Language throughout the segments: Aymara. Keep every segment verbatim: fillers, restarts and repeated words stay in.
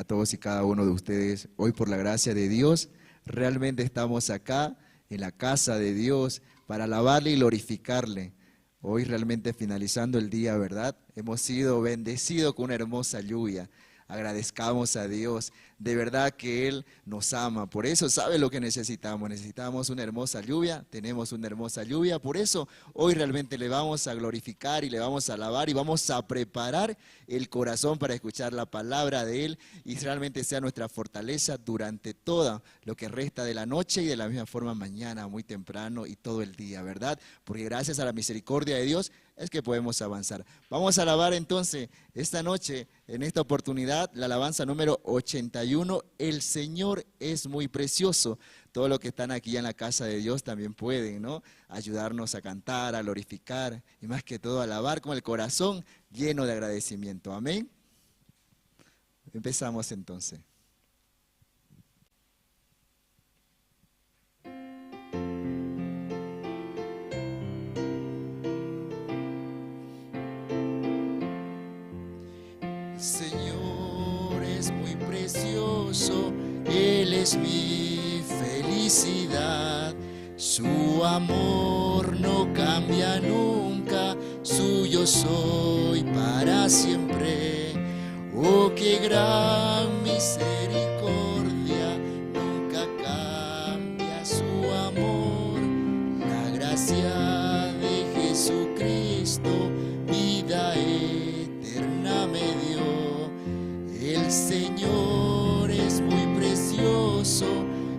a todos y cada uno de ustedes. Hoy, por la gracia de Dios, realmente estamos acá en la casa de Dios para alabarle y glorificarle. Hoy, realmente finalizando el día, ¿verdad? Hemos sido bendecidos con una hermosa lluvia. Agradezcamos a Dios. De verdad que Él nos ama. Por eso sabe lo que necesitamos. Necesitamos una hermosa lluvia. Tenemos una hermosa lluvia. Por eso hoy realmente le vamos a glorificar y le vamos a alabar y vamos a preparar el corazón para escuchar la palabra de Él y realmente sea nuestra fortaleza durante todo lo que resta de la noche y de la misma forma mañana, muy temprano y todo el día, ¿verdad? Porque gracias a la misericordia de Dios es que podemos avanzar. Vamos a alabar entonces esta noche, en esta oportunidad, la alabanza número ochenta y uno, El Señor es muy precioso. Todos los que están aquí en la casa de Dios también pueden, ¿no? Ayudarnos a cantar, a glorificar y más que todo a alabar con el corazón lleno de agradecimiento. Amén. Empezamos entonces. Señor es muy precioso, Él es mi felicidad. Su amor no cambia nunca, suyo soy para siempre. Oh, qué gran misericordia, nunca cambia su amor. La gracia de Jesucristo, vida eterna me dio. El Señor es muy precioso,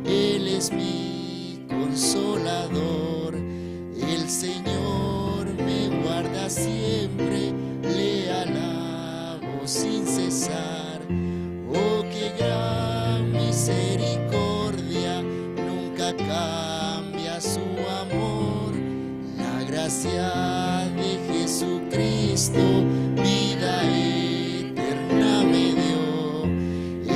Él es mi consolador. El Señor me guarda siempre, le alabo sin cesar. Oh, qué gran misericordia, nunca cambia su amor. La gracia de Jesucristo, vida eterna me dio.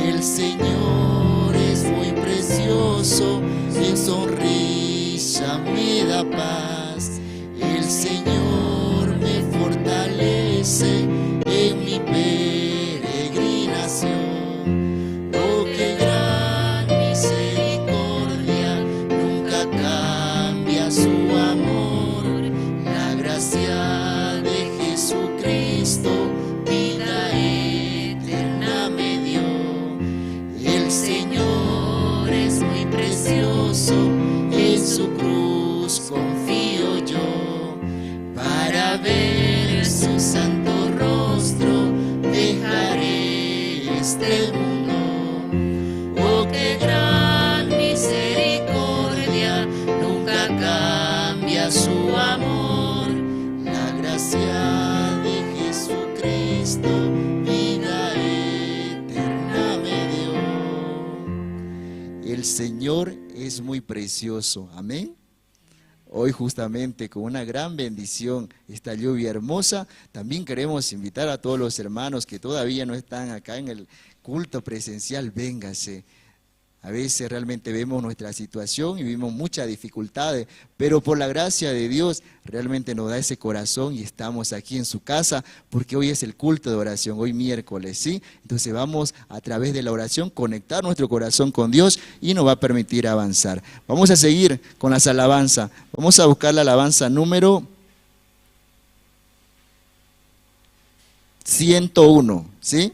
El Señor es muy precioso, su sonrisa me da paz. El Señor me fortalece en mi peregrinación. Oh, qué gran misericordia, nunca cambia su amor. La gracia de Jesucristo, vida eterna me dio. El Señor es muy precioso, en su cruz confío yo. Para ver su santo rostro dejaré este mundo. Oh, qué gran misericordia, nunca cambia su amor. La gracia de Jesucristo, vida eterna me dio. El Señor es muy precioso. Amén. Hoy justamente con una gran bendición, esta lluvia hermosa, también queremos invitar a todos los hermanos que todavía no están acá en el culto presencial, véngase. A veces realmente vemos nuestra situación y vivimos muchas dificultades, pero por la gracia de Dios realmente nos da ese corazón y estamos aquí en su casa, porque hoy es el culto de oración, hoy miércoles, ¿sí? Entonces vamos a través de la oración conectar nuestro corazón con Dios y nos va a permitir avanzar. Vamos a seguir con las alabanzas. Vamos a buscar la alabanza número ciento uno, ¿sí?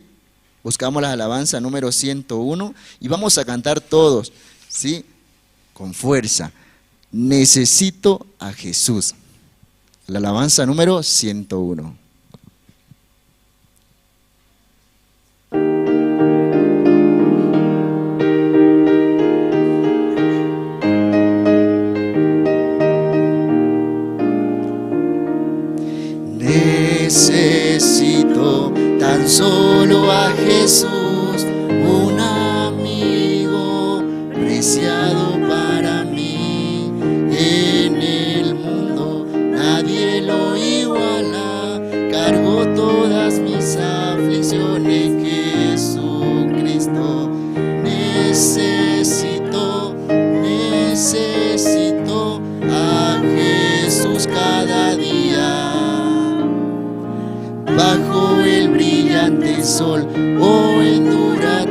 Buscamos la alabanza número ciento uno y vamos a cantar todos, ¿sí? Con fuerza. Necesito a Jesús. La alabanza número ciento uno. Necesito tan solo a Jesús, un amigo preciado para mí. En el mundo nadie lo iguala, cargo todas mis aflicciones, Jesucristo. Necesito, necesito a Jesús cada día. Bajo el brillante sol o en dura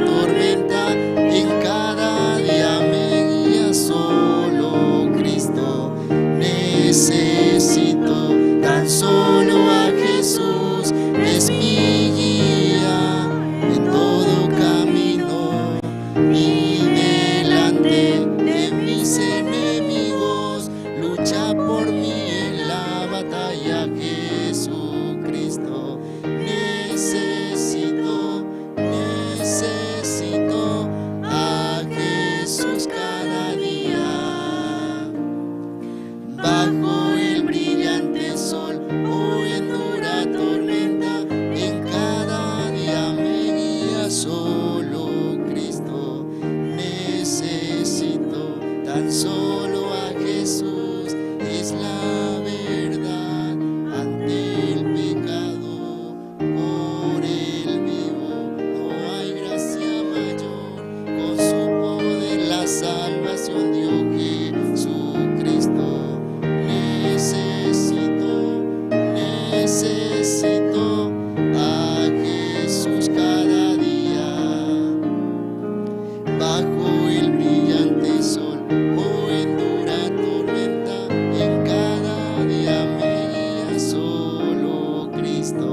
Ay, a Jesucristo necesito, necesito a Jesús cada día. Bajo el brillante sol o en dura tormenta, en cada día me guía solo Cristo. Necesito tan solo a Jesús, es la verdad ante el pecado. Por él vivo, no hay gracia mayor. Con su poder la salvación dio Jesucristo. Necesito, necesito a Jesús cada día. Bajo el brillante sol o en dura tormenta, en cada día me guía solo Cristo.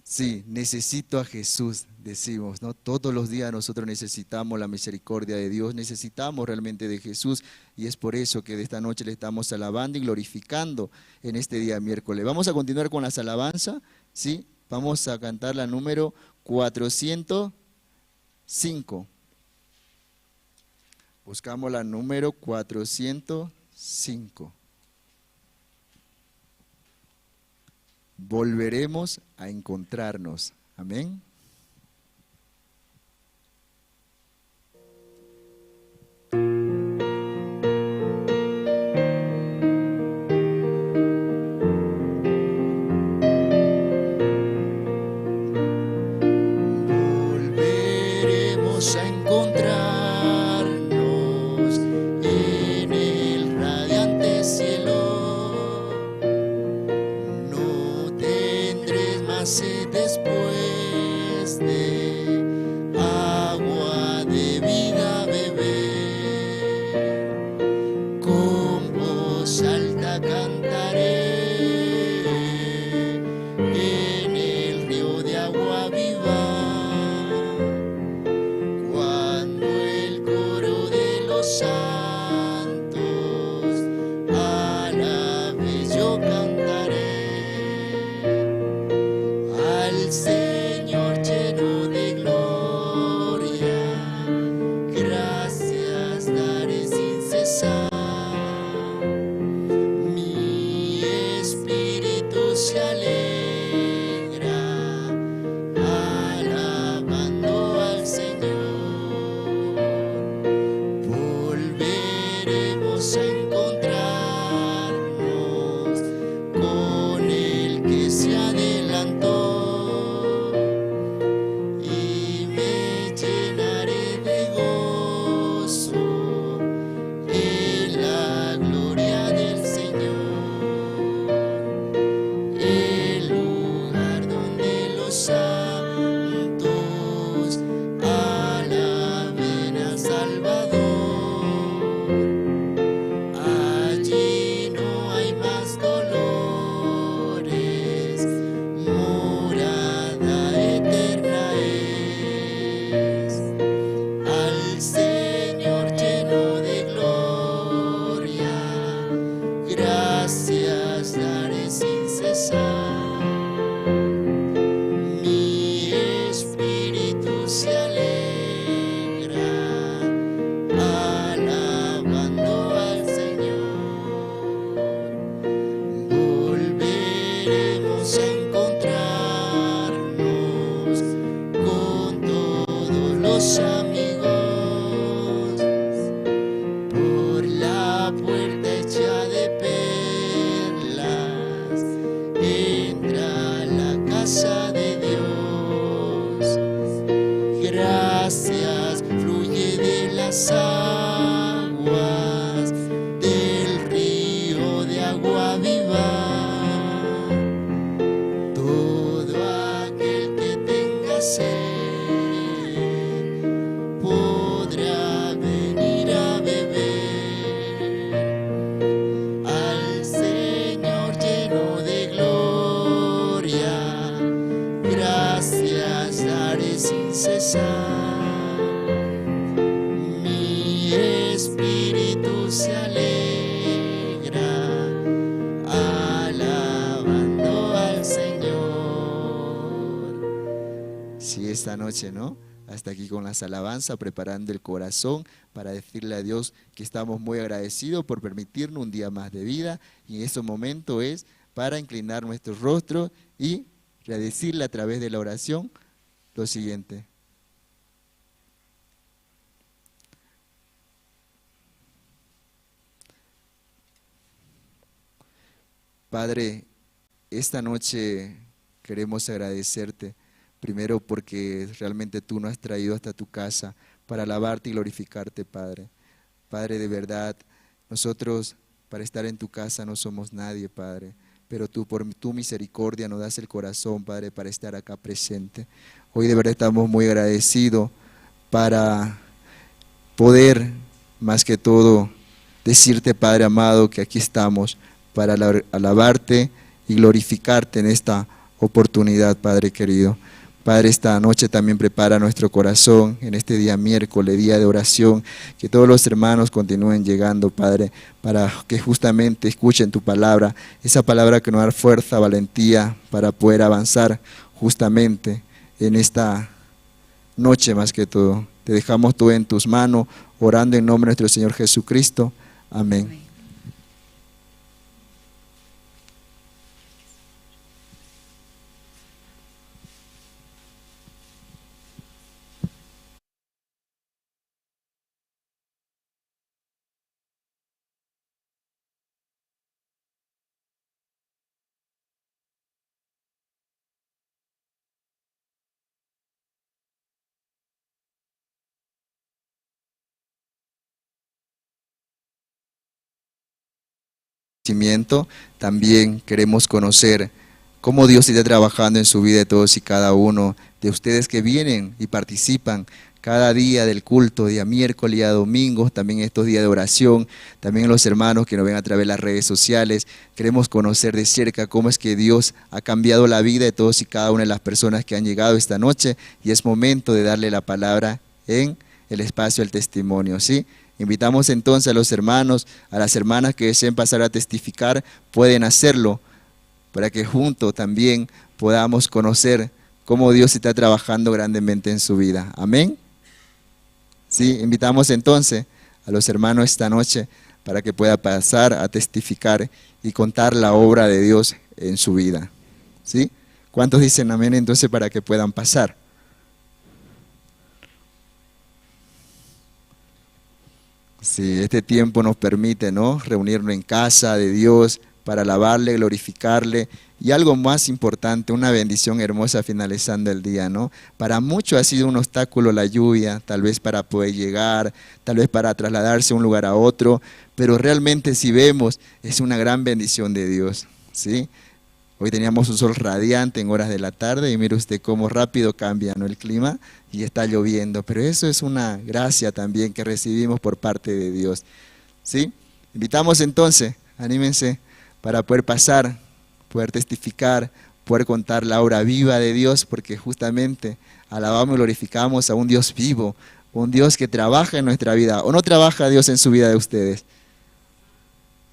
Sí, necesito a Jesús, decimos, ¿no? Todos los días nosotros necesitamos la misericordia de Dios, necesitamos realmente de Jesús, y es por eso que de esta noche le estamos alabando y glorificando en este día miércoles. Vamos a continuar con las alabanzas, ¿sí? Vamos a cantar la número cuatrocientos cinco. Buscamos la número cuatrocientos cinco. Volveremos a encontrarnos. Amén. Volveremos a encontrarnos en el radiante cielo. No tendré más sed después de agua de vida beber. Con voz alta cantaré, en el río de agua viva. Cuando el coro de los santos alabe, yo cantaré al Señor lleno de gloria. Gracias daré sin cesar. Mi espíritu se alegra alabando al Señor. Volveremos a encontrarnos con el que se adelantó, y me llenaré de gozo en la gloria del Señor. El lugar donde los santos alaben al Salvador. Allí no hay más dolores, morada eterna es. Al Señor lleno de gloria, gracias daré sin cesar. Mi espíritu se alegra alabando al Señor. Volveremos a encontrarnos con todos los amigos por la puerta hecha de perlas. Entra a la casa de Dios. Gracias fluye de las aguas del río de agua viva. Todo aquel que tenga sed podrá venir a beber. se alegra alabando al Señor. Sí, esta noche, ¿no? Hasta aquí con las alabanzas, preparando el corazón para decirle a Dios que estamos muy agradecidos por permitirnos un día más de vida. Y en este momento es para inclinar nuestro rostro y decirle a través de la oración lo siguiente. Padre, esta noche queremos agradecerte, primero porque realmente tú nos has traído hasta tu casa para alabarte y glorificarte, Padre. Padre, de verdad, nosotros para estar en tu casa no somos nadie, Padre, pero tú por tu misericordia nos das el corazón, Padre, para estar acá presente. Hoy de verdad estamos muy agradecidos para poder, más que todo, decirte, Padre amado, que aquí estamos para ala-, alabarte y glorificarte en esta oportunidad, Padre querido. Padre, esta noche también prepara nuestro corazón en este día miércoles, día de oración, que todos los hermanos continúen llegando, Padre, para que justamente escuchen tu palabra, esa palabra que nos da fuerza, valentía para poder avanzar justamente en esta noche más que todo. Te dejamos todo en tus manos, orando en nombre de nuestro Señor Jesucristo. Amén. Amén. También queremos conocer cómo Dios está trabajando en su vida de todos y cada uno de ustedes que vienen y participan cada día del culto, día miércoles, día domingo, también estos días de oración, también los hermanos que nos ven a través de las redes sociales. Queremos conocer de cerca cómo es que Dios ha cambiado la vida de todos y cada una de las personas que han llegado esta noche, y es momento de darle la palabra en el espacio del testimonio, ¿sí? Invitamos entonces a los hermanos, a las hermanas que deseen pasar a testificar, pueden hacerlo, para que juntos también podamos conocer cómo Dios está trabajando grandemente en su vida. Amén. Sí, invitamos entonces a los hermanos esta noche para que pueda pasar a testificar y contar la obra de Dios en su vida. ¿Sí? ¿Cuántos dicen amén entonces para que puedan pasar? Sí, este tiempo nos permite, ¿no? Reunirnos en casa de Dios para alabarle, glorificarle. Y algo más importante, una bendición hermosa finalizando el día, ¿no? Para muchos ha sido un obstáculo la lluvia, tal vez para poder llegar, tal vez para trasladarse de un lugar a otro, pero realmente si vemos, es una gran bendición de Dios, ¿sí? Hoy teníamos un sol radiante en horas de la tarde y mire usted cómo rápido cambia, ¿no? El clima y está lloviendo, pero eso es una gracia también que recibimos por parte de Dios, ¿sí? Invitamos entonces, anímense para poder pasar, poder testificar, poder contar la obra viva de Dios, porque justamente alabamos y glorificamos a un Dios vivo, un Dios que trabaja en nuestra vida. ¿O no trabaja Dios en su vida de ustedes?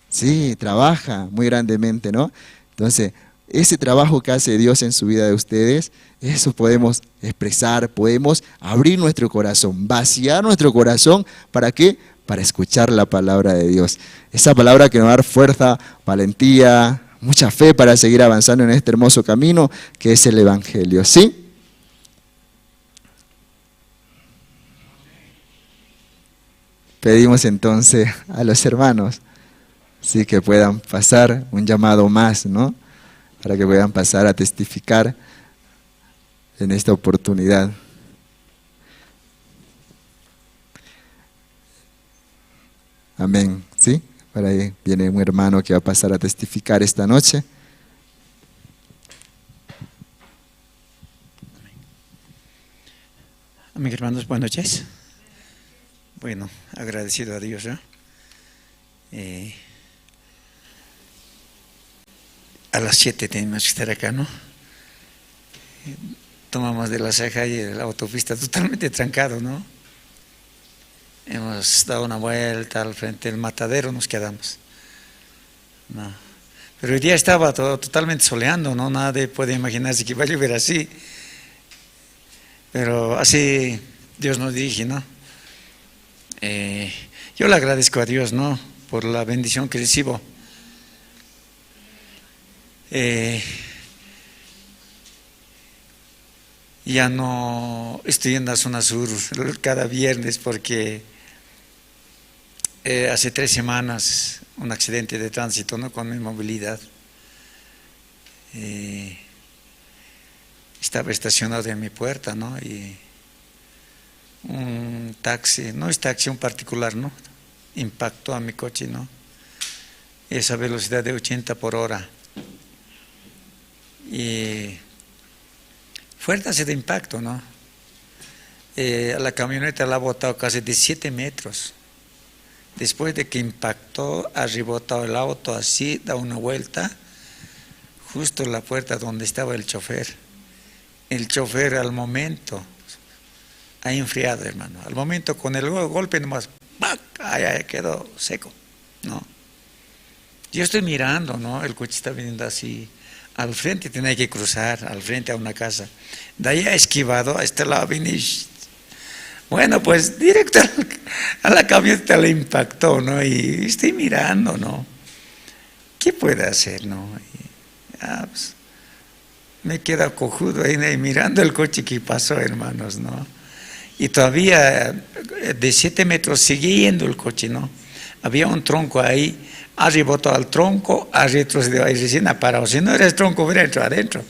Sí, trabaja muy grandemente, ¿no? Entonces, ese trabajo que hace Dios en su vida de ustedes, eso podemos expresar, podemos abrir nuestro corazón, vaciar nuestro corazón, ¿para qué? Para escuchar la palabra de Dios. Esa palabra que nos va a dar fuerza, valentía, mucha fe para seguir avanzando en este hermoso camino que es el Evangelio, ¿sí? Pedimos entonces a los hermanos, sí, que puedan pasar un llamado más, ¿no? Para que puedan pasar a testificar en esta oportunidad. Amén. ¿Sí? Por ahí viene un hermano que va a pasar a testificar esta noche. Amén, hermanos, buenas noches. Bueno, agradecido a Dios, ¿no? Eh, a las siete tenemos que estar acá, ¿no? Eh, tomamos de La Ceja y la autopista totalmente trancado, ¿no? Hemos dado una vuelta al frente del matadero, nos quedamos. No. Pero hoy día estaba to- totalmente soleando, ¿no? Nadie puede imaginarse que va a llover así. Pero así Dios nos dirige, ¿no? Eh, yo le agradezco a Dios, ¿no? Por la bendición que recibo. Eh, ya no estoy en la zona sur cada viernes porque eh, hace tres semanas un accidente de tránsito, ¿no? Con mi movilidad. Eh, estaba estacionado en mi puerta, ¿no? Y un taxi, no es taxi, un particular, ¿no? Impactó a mi coche, ¿no? Esa velocidad de ochenta por hora. Y fuerte ha sido impacto, ¿no? Eh, la camioneta la ha botado casi diecisiete metros. Después de que impactó, ha rebotado el auto así, da una vuelta, justo la puerta donde estaba el chofer. El chofer al momento ha enfriado, hermano. Al momento con el go- golpe nomás, ¡pac! Ahí, ahí quedó seco, ¿no? Yo estoy mirando, ¿no? El coche está viniendo así. Al frente tenía que cruzar, al frente a una casa. De ahí ha esquivado, a este lado vine. Bueno, pues directo a la camioneta le impactó, ¿no? Y estoy mirando, ¿no? ¿Qué puede hacer, no? Y, ah, pues, me queda cojudo ahí, ¿no? Y mirando el coche que pasó, hermanos, ¿no? Y todavía eh, de siete metros sigue yendo el coche, ¿no? Había un tronco ahí, ha rebotado al tronco, ha retrocedido ahí recién ha parado. Si no era el tronco, hubiera entrado adentro,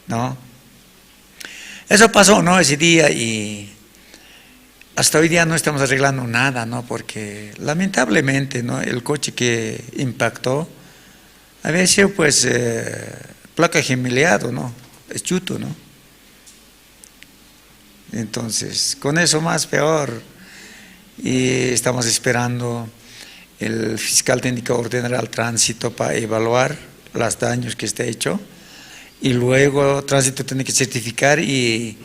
¿no? Eso pasó, ¿no? Ese día y hasta hoy día no estamos arreglando nada, ¿no? Porque lamentablemente, ¿no? El coche que impactó había sido, pues, eh, placa gemeleado, ¿no? Eschuto, ¿no? Entonces, con eso más peor. Y estamos esperando, el fiscal tiene que ordenar al tránsito para evaluar los daños que está hecho. Y luego tránsito tiene que certificar y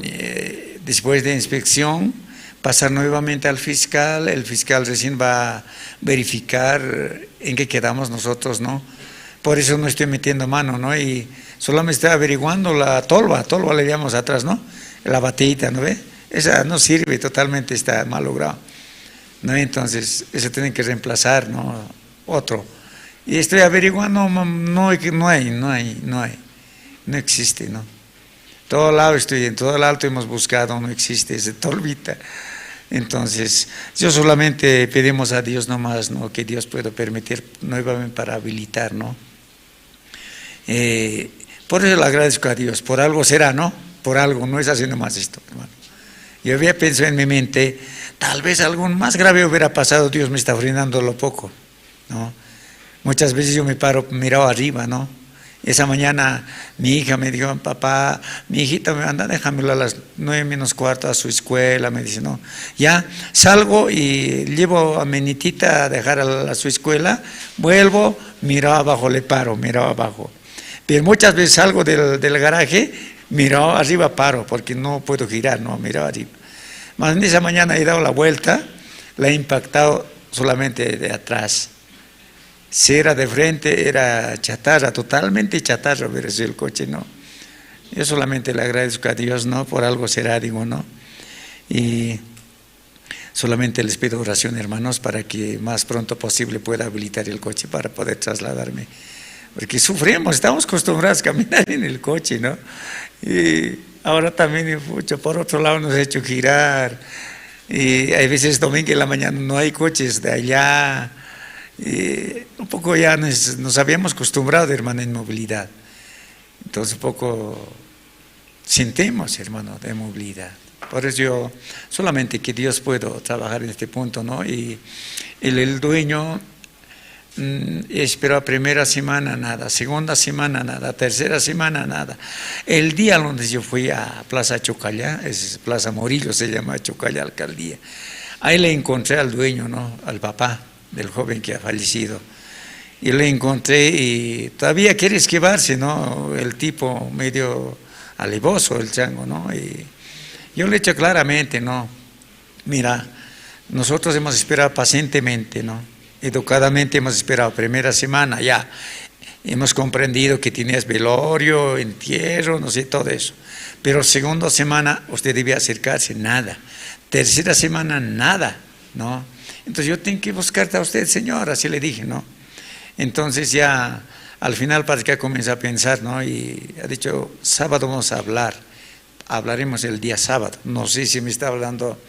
eh, después de inspección pasar nuevamente al fiscal. El fiscal recién va a verificar en qué quedamos nosotros, ¿no? Por eso no estoy metiendo mano, ¿no? Y solamente estoy averiguando la tolva, tolva le llamamos atrás, ¿no? La bateita, ¿no ve? Esa no sirve, totalmente está mal logrado, ¿no? Entonces, eso tienen que reemplazar, ¿no? Otro. Y estoy averiguando, no, no, no hay, no hay, no hay, no existe, ¿no? Todo lado estoy, en todo lado hemos buscado, no existe ese tolvita. Entonces, yo solamente pedimos a Dios nomás, ¿no? Que Dios pueda permitir nuevamente para habilitar, ¿no? Eh, por eso le agradezco a Dios, por algo será, ¿no? Por algo, no es así nomás esto, hermano. Yo había pensado en mi mente, tal vez algo más grave hubiera pasado, Dios me está frenando lo poco, ¿no? Muchas veces yo me paro, mirado arriba, ¿no? Esa mañana mi hija me dijo, papá, mi hijita, me anda, déjamelo a las nueve menos cuarto a su escuela, me dice, ¿no? Ya salgo y llevo a mi nietita a dejar a, la- a su escuela, vuelvo, miro abajo, le paro, miro abajo. Pero muchas veces salgo del, del garaje, miro arriba, paro, porque no puedo girar, no, miro arriba. Más en esa mañana he dado la vuelta, la he impactado solamente de atrás. Si era de frente, era chatarra, totalmente chatarra hubiera sido el coche, ¿no? Yo solamente le agradezco a Dios, ¿no? Por algo será, digo, ¿no? Y solamente les pido oración, hermanos, para que más pronto posible pueda habilitar el coche para poder trasladarme. Porque sufrimos, estamos acostumbrados a caminar en el coche, ¿no? Y ahora también, pucha, por otro lado nos ha hecho girar. Y hay veces domingo en la mañana no hay coches de allá. Y un poco ya nos, nos habíamos acostumbrado, hermano, en movilidad. Entonces, un poco sentimos, hermano, de movilidad. Por eso yo solamente que Dios pueda trabajar en este punto, ¿no? Y el, el dueño mm, esperó a primera semana, nada, segunda semana, nada, tercera semana, nada. El día lunes yo fui a Plaza Chocalla, es Plaza Morillo, se llama Chocalla Alcaldía. Ahí le encontré al dueño, ¿no? Al papá del joven que ha fallecido. Y le encontré y todavía quiere esquivarse, ¿no? El tipo medio alevoso, el chango, ¿no? Y yo le he dicho claramente, ¿no? Mira, nosotros hemos esperado pacientemente, ¿no? Educadamente hemos esperado primera semana, ya. Hemos comprendido que tenías velorio, entierro, no sé, todo eso. Pero segunda semana usted debía acercarse, nada. Tercera semana, nada, ¿no? Entonces yo tengo que buscarte a usted, señor, así le dije, ¿no? Entonces ya al final parece que ha comenzado a pensar, ¿no? Y ha dicho, sábado vamos a hablar, hablaremos el día sábado. No sé si me está hablando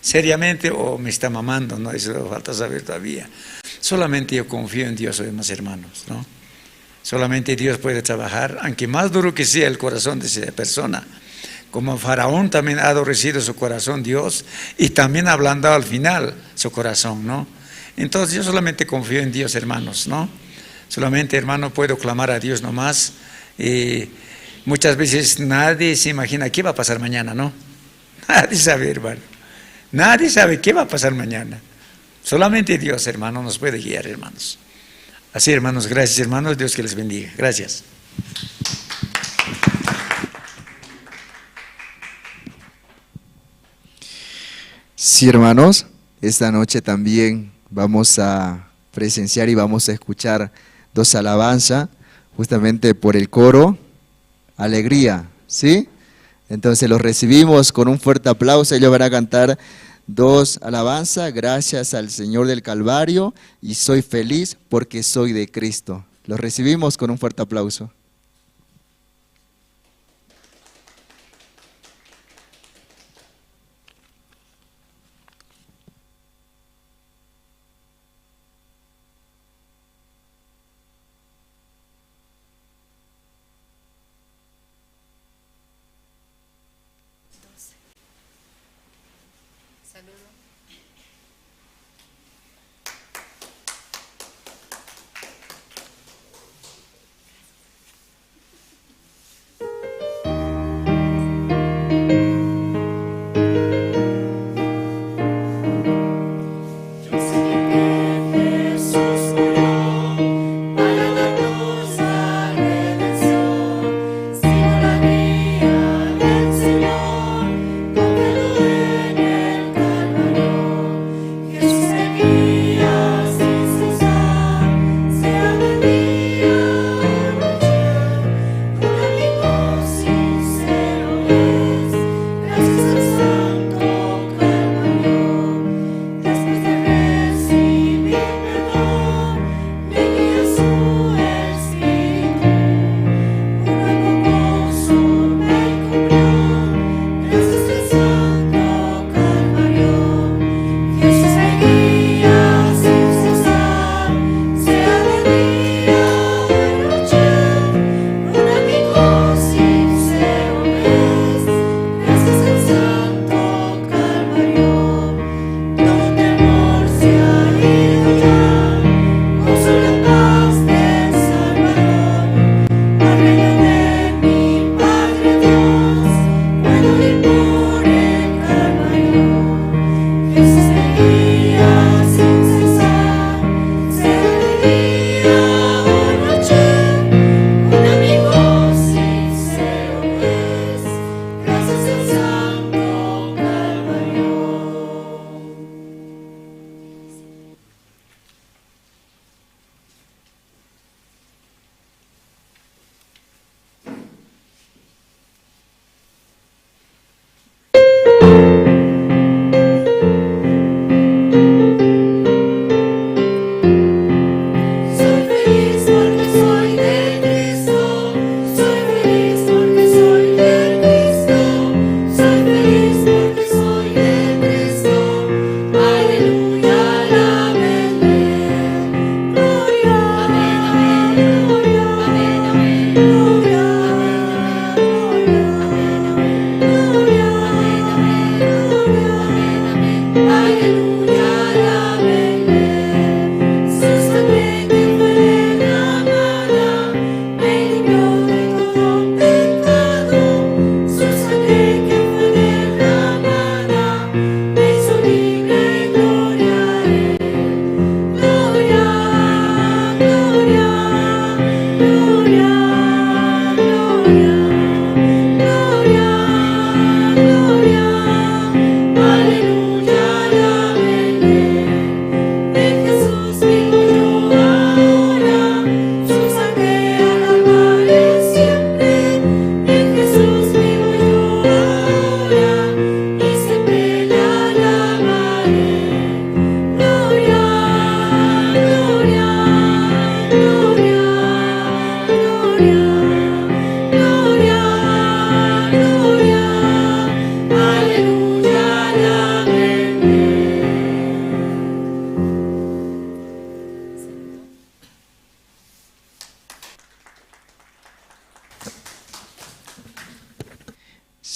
seriamente o me está mamando, ¿no? Eso falta saber todavía. Solamente yo confío en Dios, hermanos, hermanos, ¿no? Solamente Dios puede trabajar, aunque más duro que sea el corazón de esa persona. Como Faraón también ha adorecido su corazón Dios y también ha ablandado al final su corazón, ¿no? Entonces yo solamente confío en Dios, hermanos, ¿no? Solamente, hermano, puedo clamar a Dios nomás. Y muchas veces nadie se imagina qué va a pasar mañana, ¿no? Nadie sabe, hermano. Nadie sabe qué va a pasar mañana. Solamente Dios, hermano, nos puede guiar, hermanos. Así, hermanos, gracias, hermanos. Dios que les bendiga. Gracias. Sí, hermanos, esta noche también vamos a presenciar y vamos a escuchar dos alabanzas justamente por el coro Alegría, ¿sí? Entonces los recibimos con un fuerte aplauso. Ellos van a cantar dos alabanzas: Gracias al Señor del Calvario y Soy feliz porque soy de Cristo. Los recibimos con un fuerte aplauso.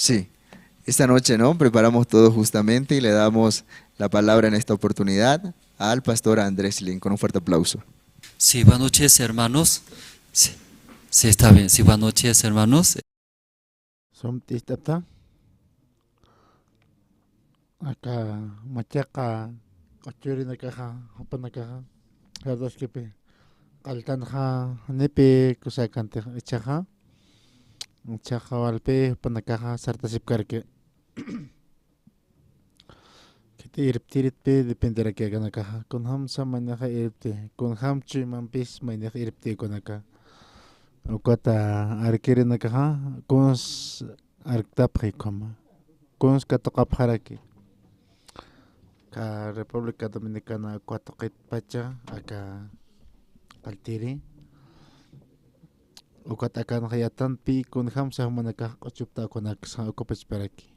Sí, esta noche, ¿no? Preparamos todo justamente y le damos la palabra en esta oportunidad al pastor Andrés Lin con un fuerte aplauso. Sí, buenas noches, hermanos. Sí, sí, está bien. Sí, buenas noches, hermanos. Sum t'ist'apta. Aka machaqa q'uchurinakaxa, jupanakaxa, sartaskipi. Q'altanxa, janipi kusakantix ichhaxa. Ichhaxa walpi jupanakaxa sartasipkarki. Khiti irptiritpi dependeraki akanakaxa. Kunjamsa maynixa irpti, kunjam chuymampis maynixa irpti ukanaka. Ukata arkirinakaxa, kuns arktapxi ukhama. Kuns katuqapxaraki. Aka República Dominicana uka tuqitpacha, aka qalltiri. Ukat akanxa yatanpi kunjamsa jumanakax q'uchupta ukanaksa ukapachparaki.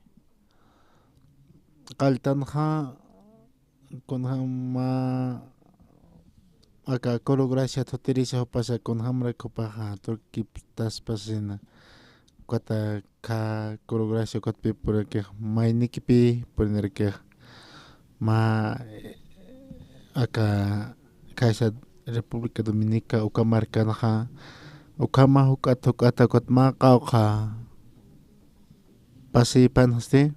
Qalltanxa kunjama aka Coro Gracia thutirisa jupasa kunjamrak jupaxa turkiptaspasina. Ukata aka Coro Gracia ukatpi purinakix maynikipi purinakix mä aka khaysa República Dominica uka markanxa ukhama juk'at juk'ata ukat mä qawqha pasïpansti.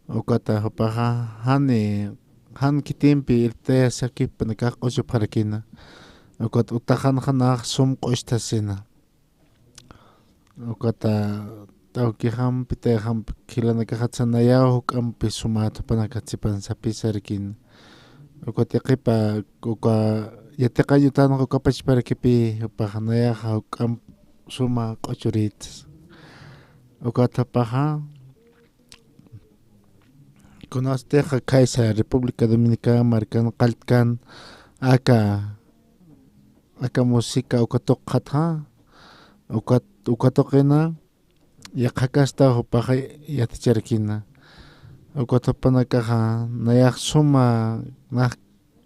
Ukata jupaxa jani jan khitimpi irptayasakipnakax q'uchupxarakina. Ukat utaxanxa nax sum q'uchtasina. Ukata tawkixampi tayxampi khilanakaxatsa nayaw juk'ampi sumat jupanakax sipan sapisarakina. Ukat yaqhipa uka yatiqañ utanxa ukapachparakipi jupaxa nayaxa juk'amp suma q'uchurïtas. Ukat jupaxa kunatix khaysa República Dominicana markan qalltkan aka, aka música uka tuqxatxa, ukat, uka tuqina, yaqhakasta jupaxa yaticharakina. Ukat jupanakaxa nayax suma nax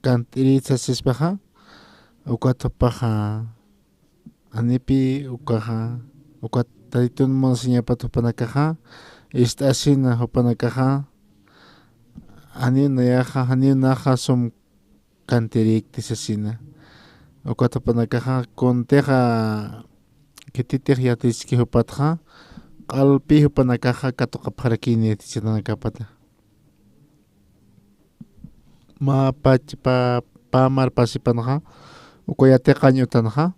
kant'irït sasispaxa, ukat jupaxa janipi ukaxa, ukat Tatitun munasiñapat jupanakaxa, ist'asina jupanakaxa, janiw nayaxa, janiw naxa sum kant'irïkti sasina. Ukat jupanakaxa, kuntixa, khititix yatichki jupatxa, q'alpi jupanakaxa katuqapxarakini yatichitanakapata. Mä pach, pä, pä mar pasipanxa, uka yatiqañ utanxa,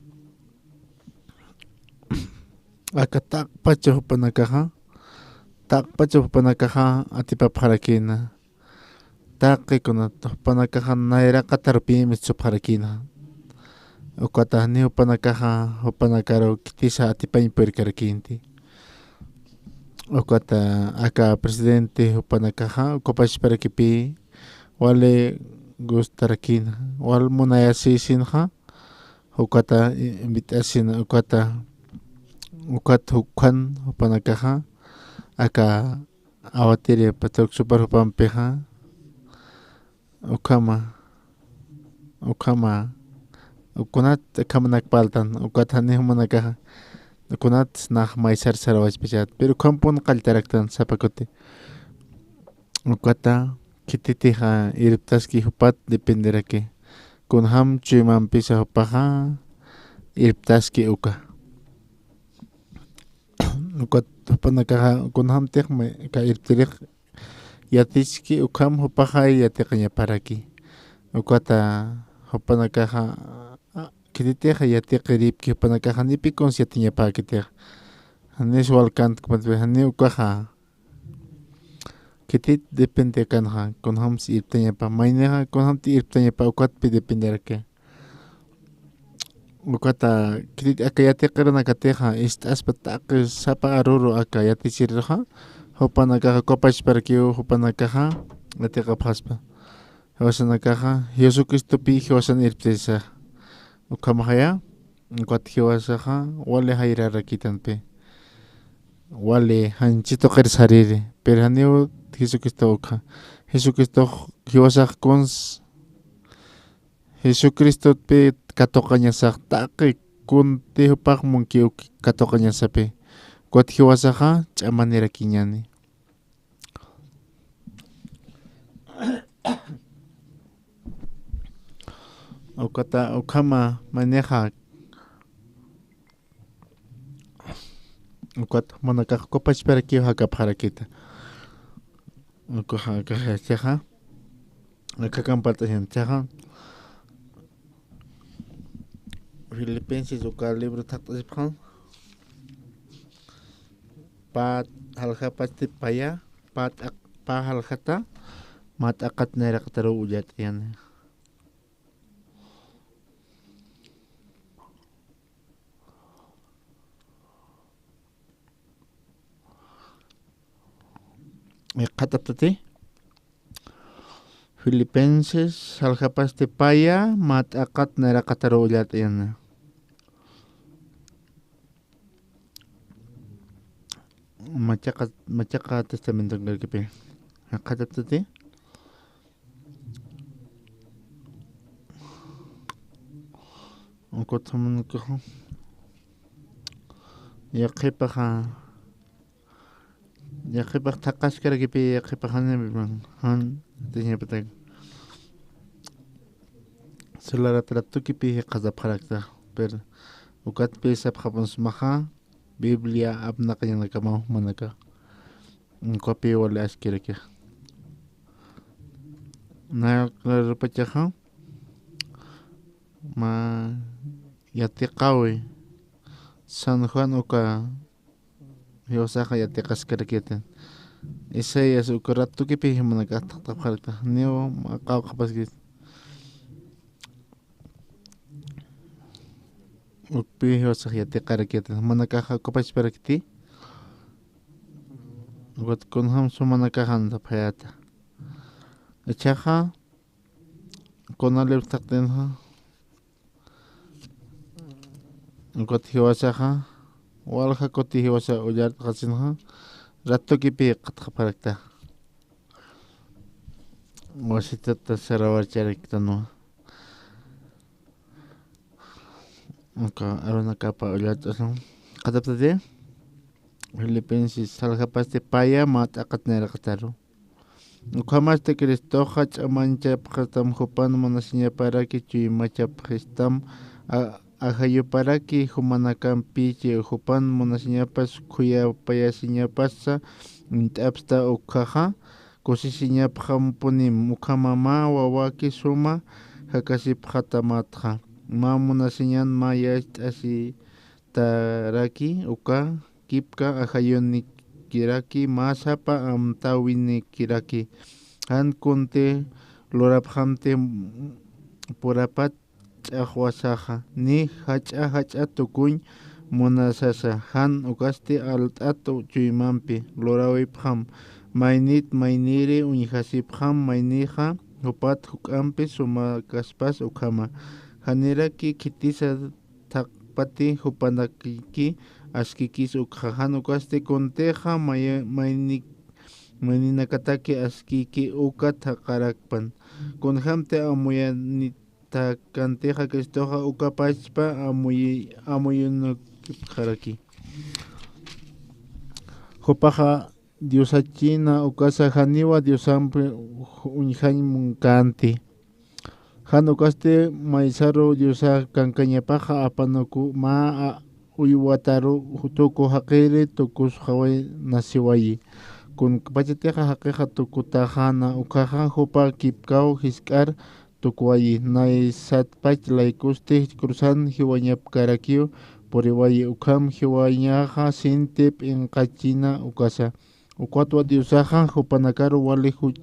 aka taqpacha jupanakaxa, taqpacha jupanakaxa atipapxarakina. Taqi kunat jupanakaxa nayraqatarupï mistupxarakina. Ukata janiw jupanakaxa, jupanakaru khitisa atipañ purkarakïnti. Ukata aka presidente jupanakaxa, ukapachparakipï wali gustarakina, wal munayasïsinxa, ukata invit'asina, ukata, ukat jukhan jupanakaxa, aka Awatiri Patruk Supar jupampixa, ukhama, ukhama, kunat ukhamanak parltan, ukat jani jumanakaxa, kunat nax maysar sarawachpachat, pero ukhampun qalltaraktan sapa kuti. Ukata khititixa irptaski jupat dependeraki. Kunjam chuymampisa jupaxa irptaski uka. Ukat jupanakaxa kunjamtix may, aka irptirix yatichki ukham jupaxa yatiqañaparaki. Ukata jupanakaxa, a, khititix yatiqiripki jupanakaxa janipi kuns yatiñapäkitix. Janis walkant kumatpi jani ukaxa. Khitit depende akanxa, kunjams irptañapa, maynixa kunjamti irptañapa ukatpi dependeraki. Ukata khitit aka yatiqirinakatixa, ist'aspa taqi sapa aruru aka yatichiriruxa, jupanakaxa ukapachparakiw, jupanakaxa yatiqapxaspa. Jiwasanakaxa, Jesucristopi jiwasan irptayasa. Ukhamaxaya, ukat jiwasaxa, wali jayrarakitanpi. Wali janchi tuqir sariri. Pero janiw Jesucristo ukxa. Jesucristox jiwasax kuns Jesucristotpi katuqañasax taqi kunti jupax munki uk katuqañasapi. Ukat jiwasaxa ch'amanirakiñani. Ukata, ukhama maneja. Ukat jumanakax uka pachparakiw jakapxarakita. Ukaxa, akaxa, akaxa. Aka kampart'añan chixa. Filipenses uka libro thaqt'asipxam. Pä jaljapasti paya, pä t'aq-, pä jaljata, mä t'aqat nayraqataruw ullart'ayani. Qhat'aptati. Filipenses, jaljapasti paya, mä t'aqat nayraqataruw ullart'ayani. Machaqa, machaqa testamentonkarkipi. Qhat'aptati. Ukuthamunakaxa. Yaqhipaxa. Yaqhipax thaqhaskarakipi, yaqhipax janiw, jan, atiñapatak. Celular ratukipi jikxatapxarakta. Pero ukatpï sapxapun sumaxa, Biblia apnaqañanakamaw jumanaka. Ukapï wali askiraki. Nayraqarupachaxa, mä yatiqäwi, San Juan uka jiwasaxa yatiqaskarakiti. Isaías uka ratukipi jumanakax thaqtapxarakta. Niw mä qawqhapaskiti. Ukpï jiwasax yatiqarakiti. Jumanakaxa uka pachparakiti. Ukat kunjams jumanakax jan sapxayäta. Jichhaxa, kuna libro thaqtinxa. Ukat jiwasaxa, walja kuti jiwasa ullart'xasinxa, ratukipi jikxatxapxarakta. Wasitata sarawarcharaktanwa. Uka arunakapa ullart'asin. Qhat'aptati. Filipenses, jaljapasti paya, mä t'aqat nayraqataru. Ukhamasti Cristoxa ch'amañchapxtam, jupan munasiñaparaki chuymachapxistam, a-, ajayuparaki jumanakampïchi, jupan munasiñapas khuyapayasiñapasa uñt'apxta, ukkhaxa kusisiñapxampunim. Ukhama mä wawaki suma jakasipxatamatxa, mä munasiñan mä yacht'asitaraki, uka kipka ajayunikiraki, mä sapa amtäwinikiraki. Jan kunti lurapxamti purapat ch'axwasaxa, ni jach'a jach'a tukuñ munasasa, jan ukasti alt'at chuymampi luräwipxam, maynit mayniri uñjasipxam, maynixa jupat juk'ampi sumakaspas ukhama. Janiraki khitisa thaqpati jupanakiki askikis ukxa, jan ukasti kuntixa maya-, mayni-, mayninakataki askiki uka thaqarakpan. Kunjamti amuyanitäkantixa Cristoxa uka pachpa amuy-, amuyunukipxaraki. Jupaxa Diosachina ukasa janiwa Diosampi uñjañ munkänti. Jan ukasti maysaru Diosa kankañapaxa apanuku mä a-, uywataru tuku jaqiri tukusxawayi nasiwayi. Kunpachatixa jaqixa tukutaxäna ukhaxa jupa kipkaw jisk'ar tukuwayi. Naysatpach laykusti cruzan jiwañapkarakiw puriwayi, ukham jiwañaxa sinti p'inqachina ukasa. Ukatwa Diosaxa jupanakaru wali juch-,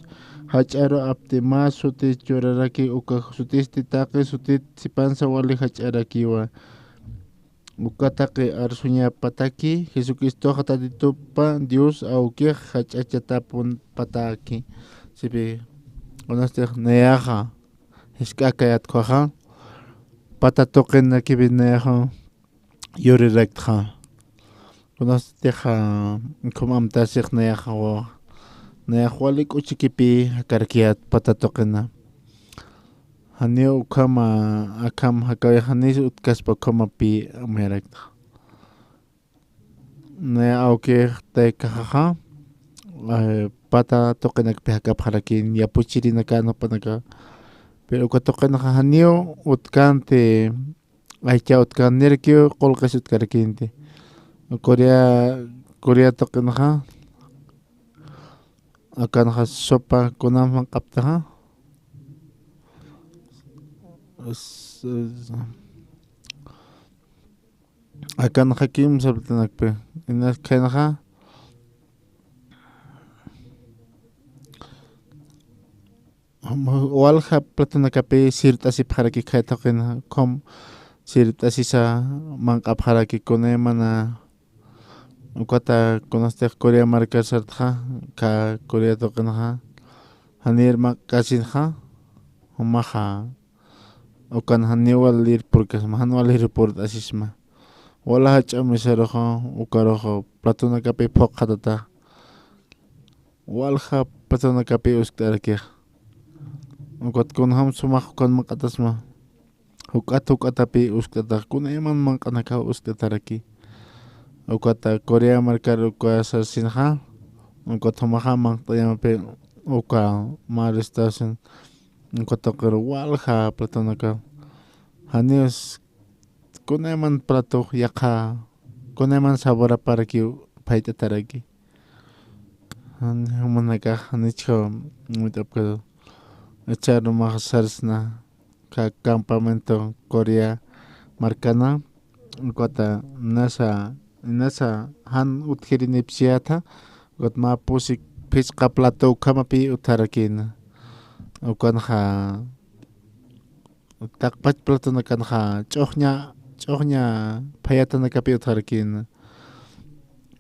jach'aru apti mä suti churaraki, uka sutisti taqi sutit sipansa wali jach'arakiwa. Uka taqi arsuñapataki Jesucristoxa Tatitupa Dios awkix jach'achatapunpataki. Sipi, kunastix nayaxa jisk'akayät ukhaxa, pata tuqinakipi nayaxa yuriraktxa. Kunastix ukham amtasix nayaxa wa-, nayax wali k'uchikipï jakarakiyät pata tuqina. Janiw ukhama akham jakawix janis utkaspa ukhamapï amuyaraktxa. Naya awkix taykaxaxa, eh, pata tuqinakpi jakapxarakin, yapuchirinaka, nupanaka. Pero uka tuqinaxa janiw utkanti, aycha utkan, nirkiw qullqis utkarakinti. Corea, Corea tuqinaxa, akanxa sopa kunam manq'aptaxa. S-, akanxa kimsa platanakpi. Inas khaynaxa, walja platanakapi sirt'asipxaraki khay tuqina, khum sirt'asisa manq'apxaraki kunaymana. Ukata kunastix Corea markar sartxa, ka Corea tuqinxa, janir manq'kasinxa, jumaxa, ukan janiw walir purkasma, jan walir purt'asisma. Wala jach'a misaruxa, ukaruxa, platonakapi phuqxatata. Walja platonakapi uskt'arakix. Ukat kunjam sumax ukan manq'atasma. Juk'at juk'atapi uskt'atax, kunayman manq'anakaw uskt'ataraki. Ukata Corea markar uka sarsinxa, ukat jumaxa manq't'ayamapi uka mä restauración, uka tuqir walja platonakaw. Janiw kunayman plato yaqha, kunayman saboraparakiw phayt'ataraki. Jan jumanakax janichxa mit'apkatu. Ichharumax sarsna, ka campamento Corea markana, ukata nasa, nasa jan utjirinipsiyätha, ukat mä pusik phisqa plato ukhamapi utjarakïna. Ukanxa taqpach platonakanxa ch'uxña, ch'uxña phayatanakapi utjarakïna.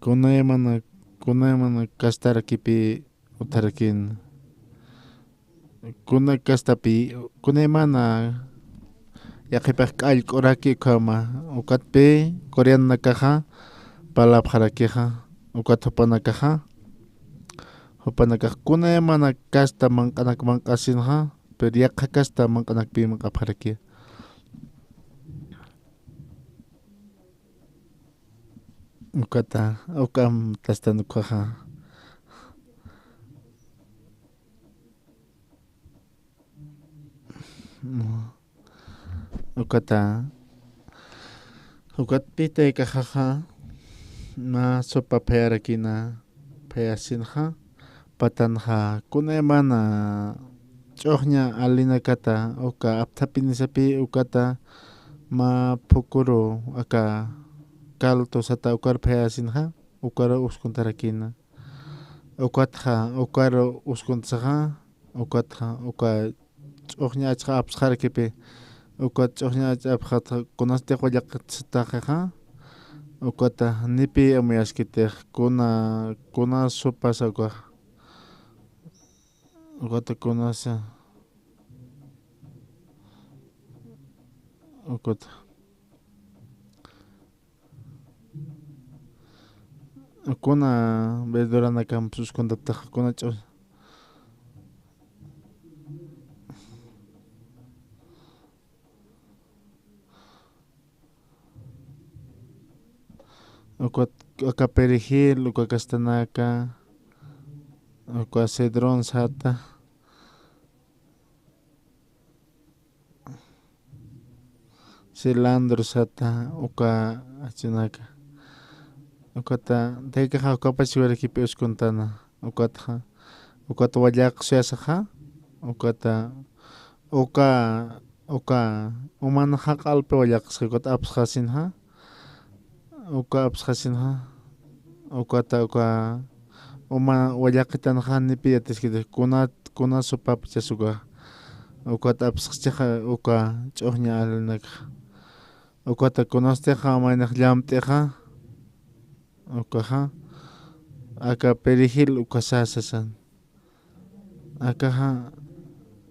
Kunaymana, kunaymana kastarakipi utjarakïna. Kuna kastapi, kunaymana yaqhipax k'allk'uraki ukhama, ukatpi coreanonakaxa parlapxarakixa, ukat jupanakaxa, jupanakax kunaymana kasta manq'anak manq'asinxa, pero yaqha kasta manq'anakpi manq'apxaraki. Ukata, ukam tastan ukhaxa. Ukata, ukatpi taykaxaxa, mä sopa phayarakïna, phayasinxa, patanxa, kunaymana ch'uxña alinakata, uka apthapinisapi, ukata mä phukuru, aka caldo sata ukar phayasinxa, ukar uskuntarakïna. Ukatxa, ukar uskuntasaxa, ukatxa, uka ch'uxña achxa apsxarakipi, ukat ch'uxña achxa apsxatxa, kunastix wallaqit sataxixa, ukata, nipi amuyaskitix, kuna, kuna sopasa ukax, ukata kunasa, ukata. Kuna verduranakam suskuntaptax, kuna ch'u-, ukat, uka perejil, uka castanaka, uka cedrón sata. Cilantro sata, uka achinaka. Ukata, taykaxa ukapach jiwarakipi uskuntana. Ukatxa, ukat wallaq suyasaxa. Ukata, uka, uka, uman jaq'alpi wallaqsa, ukat apsxasinxa. Uka apsxasinxa, ukata uka uma wallaqitanxa nipi yatiskiti, kuna, kuna sopapichas uka, ukat apsxchixa uka ch'uxña alinakxa. Ukata kunastixa maynix llamt'ixa, ukaxa, aka perejil uka sasasan. Akaxa,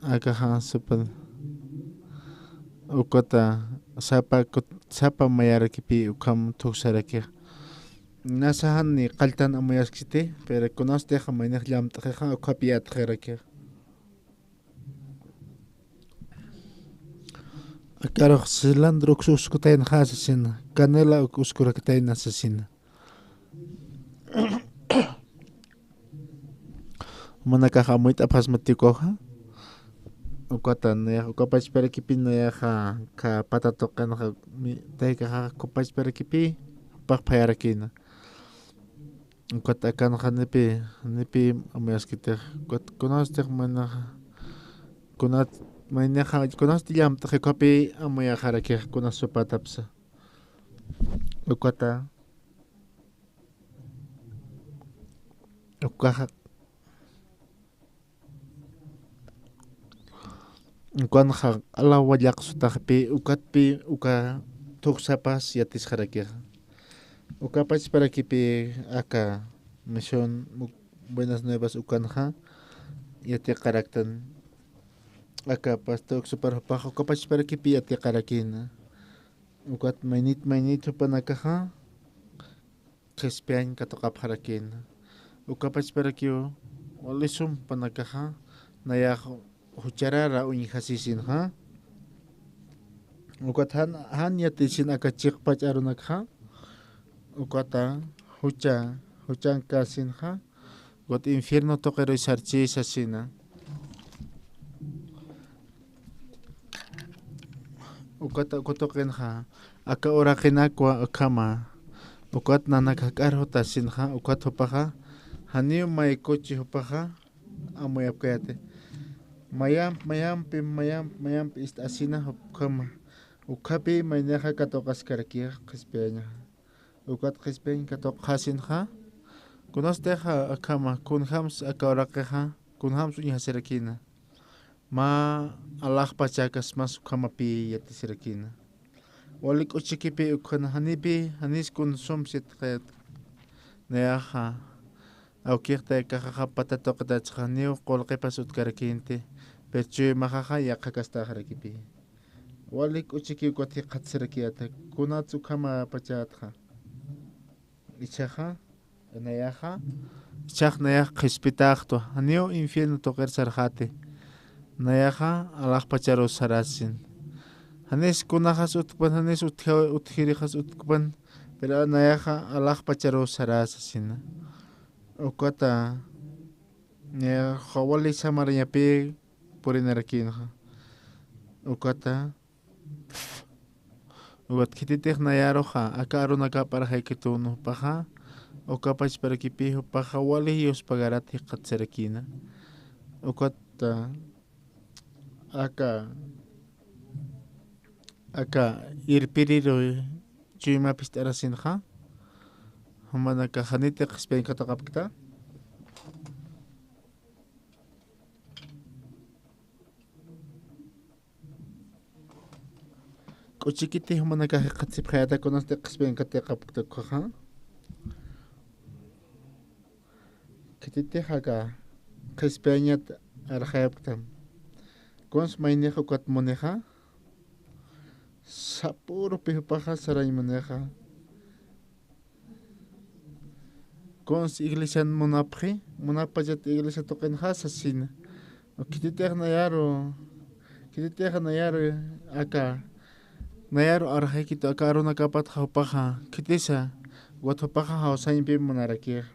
akaxa, sapa, ukata, sapa kut-, sapa mayarakipi ukham thuksarakixa. Nasa jan ni qalltan amuyaskiti, pero kunastix maynix llamt'xixa, ukhapi yatxirakixa. Akarux cilantro uk uskutayna sasina, canela uk uskurakitayna sasina. Jumanakax amuyt'apxasmati ukaxa. Ukata nayax uka pachparakipi nayaxa ka pata tuqinxa mi-, taykaxa uka pachparakipi jupax phayarakïna. Ukat akanxa nipi, nipi amuyaskitix. Ukat kunastix maynaxa, kunat maynaxa, kunasti llamt'xi ukhapi amuyaxarakix kunas supatapsa. Ukata, ukaxa, ukanxa q'ala wallaq sutaxpi, ukatpi, uka thuksapas yatisxarakixa. Uka pachparakipi aka misión, u-, Buenas Nuevas ukanxa yatiqaraktan. Aka pastor Oxo Parropax uka pachparakipi yatiqarakïna. Ukat maynit maynit jupanakaxa qhispiyañ katuqapxarakïna. Uka pachparakiw wali sum jupanakaxa nayax jucharara uñjasisinxa. Ukat jan, jan yatisin aka chiqpach arunakxa. Ukata jucha, juchankasinxa. Ukat infierno tuqiruy sarchi sasina. Ukat uka tuqinxa, aka uraqinakwa ukhama. Ukat nanakax k'ar jutasinxa, ukat jupaxa, janiw may kuchi jupaxa, amuyapkayati. Mayamp, mayampi, mayamp, mayampi ist'asina jup-, ukhama. Ukhapi maynaxa katuqaskarakixa qhispiyañaxa. Ukat qhispiyañ katuqxasinxa. Kunastix akhama, kunjams aka uraqixa, kunjams uñjasirakïna. Mä alaxpachakas mas ukhamapï yatisirakïna. Wali k'uchikipi ukhana janipi, janis kun sum sitqit. Nayaxa, awkix taykaxaxa pata tuqitachxa janiw qullqipas utkarakïnti, pero chuymaxaxa yaqha kastaxarakipï. Wali k'uchiki ukat jikxatsirakiata, kunats ukhamapachatxa. Ichhaxa, nayaxa, ichhax nayax qhispitaxtwa, janiw infierno tuqir sarxati. Nayaxa, alaxpacharuw sarasin. Janis kunaxas utjpan, janis utja-, utjirixas utjpan, pero nayaxa, alaxpacharuw sarasasina. Ukata, nayaxa wali samarañapi purinarakïnxa. Ukata, ukat khititix nayaruxa, aka arunakap arxaykitun jupaxa, uka pachparakipi jupaxa wali yuspagarat jikxatsirakïna. Ukata, aka, aka irpiriru chuymap ist'arasinxa, jumanakax janiti qhispiyañ katuqapkta. K'uchikiti jumanakax jikxatsipxayäta kunasti qhispiyañ katuqapkta ukaxa. Khititix aka qhispiyañat arxayapktam. Kuns maynix ukat munixa. Sapürupi jupaxa sarañ munixa. Kuns iglesian munapxi, munapachat iglesia tuqinxa sasina. Khititix nayaru, khititix nayaru aka, nayaru arxaykitu aka arunakapatxa jupaxa, khitisa, ukat jupaxa jawsañpi munarakixa.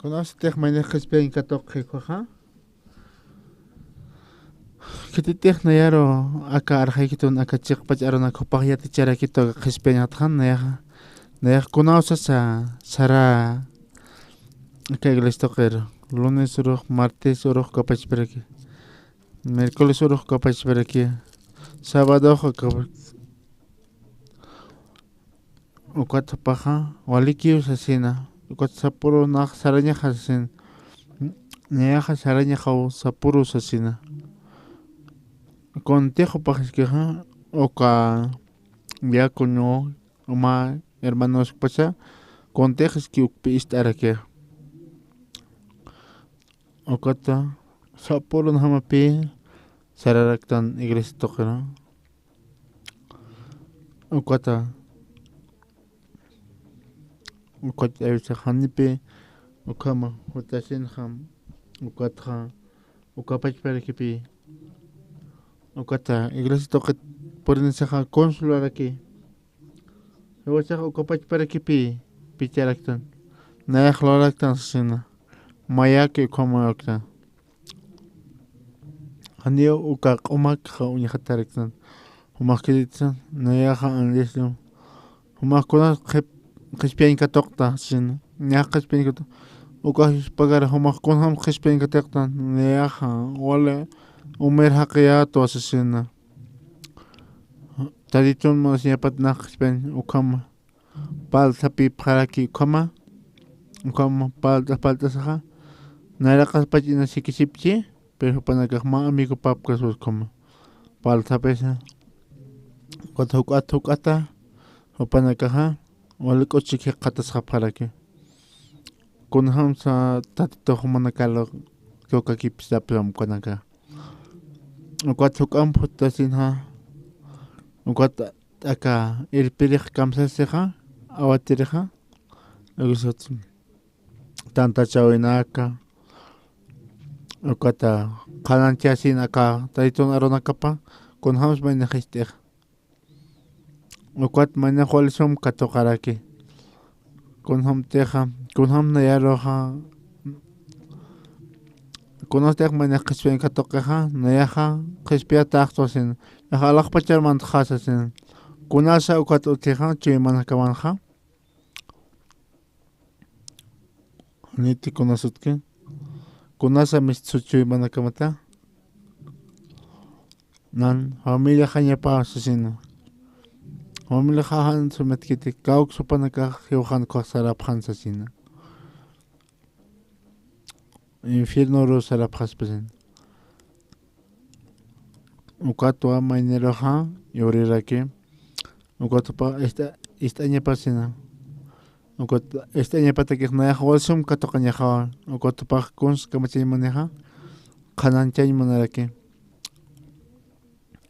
Kunasatix maynix qhispiyañ katuqxi ukaxa. Khititix nayaru aka arxaykitun aka chiqpach arunak jupax yaticharakitu aka qhispiyañatxa nayaxa. Nayax kunawsasa sara aka iglesia tuqir. Lunes urux, martes urux uka pachparakiw. Miércoles urux uka pachparakiw. Sábado uka pa-, ukat jupaxa walikiw sasina. Ukat sapüru nax sarañaxa sasina. Nayaxa sarañaxaw sapüru sasina. Kuntix jupax iskixa uka diácono mä hermanospacha kuntix iski ukpi ist'arakixa. Ukata sapüru najamapï sararaktan iglesia tuqina. Ukata, ukat a veces janipi Ukhama jutasinxa, ukatxa, uka pachparakipï, ukata iglesia tuqit purinisaxa kuns luraraki. Jiwasaxa uka pachparakipï picharaktan, nayax luraraktan sasina, mayaki ukhama luraraktan. Janiw uka q'umakxa uñjataraktan, jumax kiritsa, nayaxa anlislu, jumax kunas qhip-, qhispiyañ katuqta, sasina, nayax qhispiyañ katuq, uka jispakar jumax kunjam qhispiyañ katuqtan, nayaxa, wali, umir jaqiyätwa sasina. Tatitun munasiñapat nax qhispiyañ ukhama. Parlt'apipxaraki ukhama, ukhama parlt'as parlt'asaxa, nayraqaspach inasikichipchi, pero jupanakax mä amigopapkaswa ukhama. Parlt'apisa, ukat juk'at juk'ata, jupanakaxa, wali k'uchik jikxatasxapxaraki. Kunjamsa Tatitux jumanakaru tuqakipsapxam ukanaka. Ukat juk'amp jutasinxa, ukat aka irpirix kamsasixa, awatirixa, uksut tantachawinaka, ukata qhanañchasin aka Tatitun arunakapa, kunjams maynax ist'ix. Ukat maynax wali sum katuqaraki. Kunjamtixa, kunjam nayaruxa, kunastix maynax qhispiyañ katuqixa, nayaxa qhispiyataxtwa sasina, nayaxa alaxpachar mantxa sasina. Kunasa ukat utjixa, chuymanakamanxa. Niti kunasutki. Kunasa mistsu chuymanakamata. Nan, familia jañapa sasina. Familia jajan sumitkiti, kawk jupanakax jiwxan khuxsarapxan sasina. Infierno ru sarapxaspasin. Ukatwa mayniruxa yuriraki. Ukatpa ist'a-, ist'añapasina. Ukat ist'añapatakix nayax wal sum katuqañaxawa. Ukatpax kuns kamachañ munixa, qhanañchañ munaraki.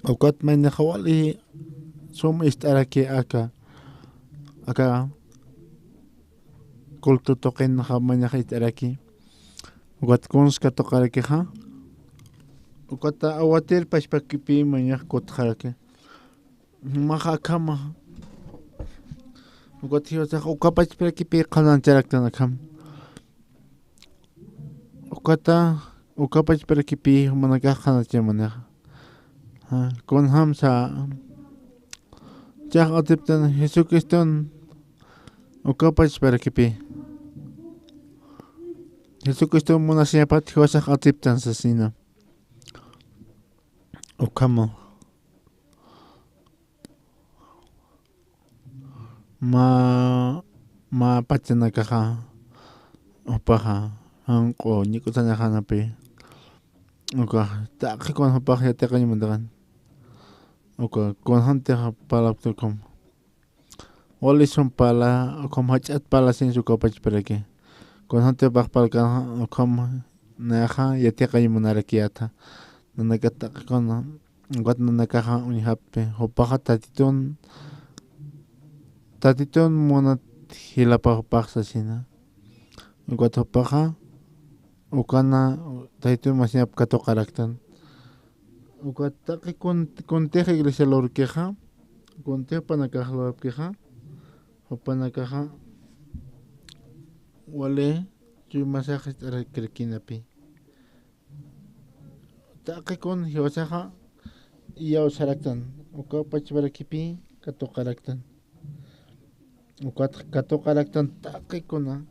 Ukat maynixa wali sum ist'araki aka, aka culto tuqinxa maynixa ist'araki. Ukat kuns katuqarakixa. Ukata awatir pachpakipi maynixa kutxaraki. Jumaxa akhama. Ukat jiwasax uka pachpakipi qhanañcharaktan akham. Ukata, uka pachpakipi jumanakax qhanañchañ munixa. Ja, kunjamsa. Chax atiptan Jesucriston uka pachpakipi. Jesucriston munasiñapat jiwasax atiptan sasina. Ukhama. Mä, mä pachanakaxa, jupaxa, janq'u ñik'usañaxanapi, uka, taqi kun jupax yatiqañ muntaxan, uka, kunjamtix parlapxta ukham. Wali sum parla, ukham jach'at parlasiñsa uka pachparaki. Kunjamtix jupax parlkänxa, ukham nayaxa yatiqañ munarakiyäta. Nanakat taqi kuna, ukat nanakaxa uñjapxi, jupaxa Tatitun, Tatitun munat jilapa jupax sasina. Ukat jupaxa, ukana, Tatitun munasiñap katuqaraktan. Ukat taqi kun-, kuntix iglesia lurkixa, kuntix jupanakax lurapkixa, jupanakaxa, wali, chuymasax ist'arakirkinapi. Taqi kun jiwasaxa iyawsaraktan, uka pachpakipi katuqaraktan. Ukat katuqaraktan taqi kuna.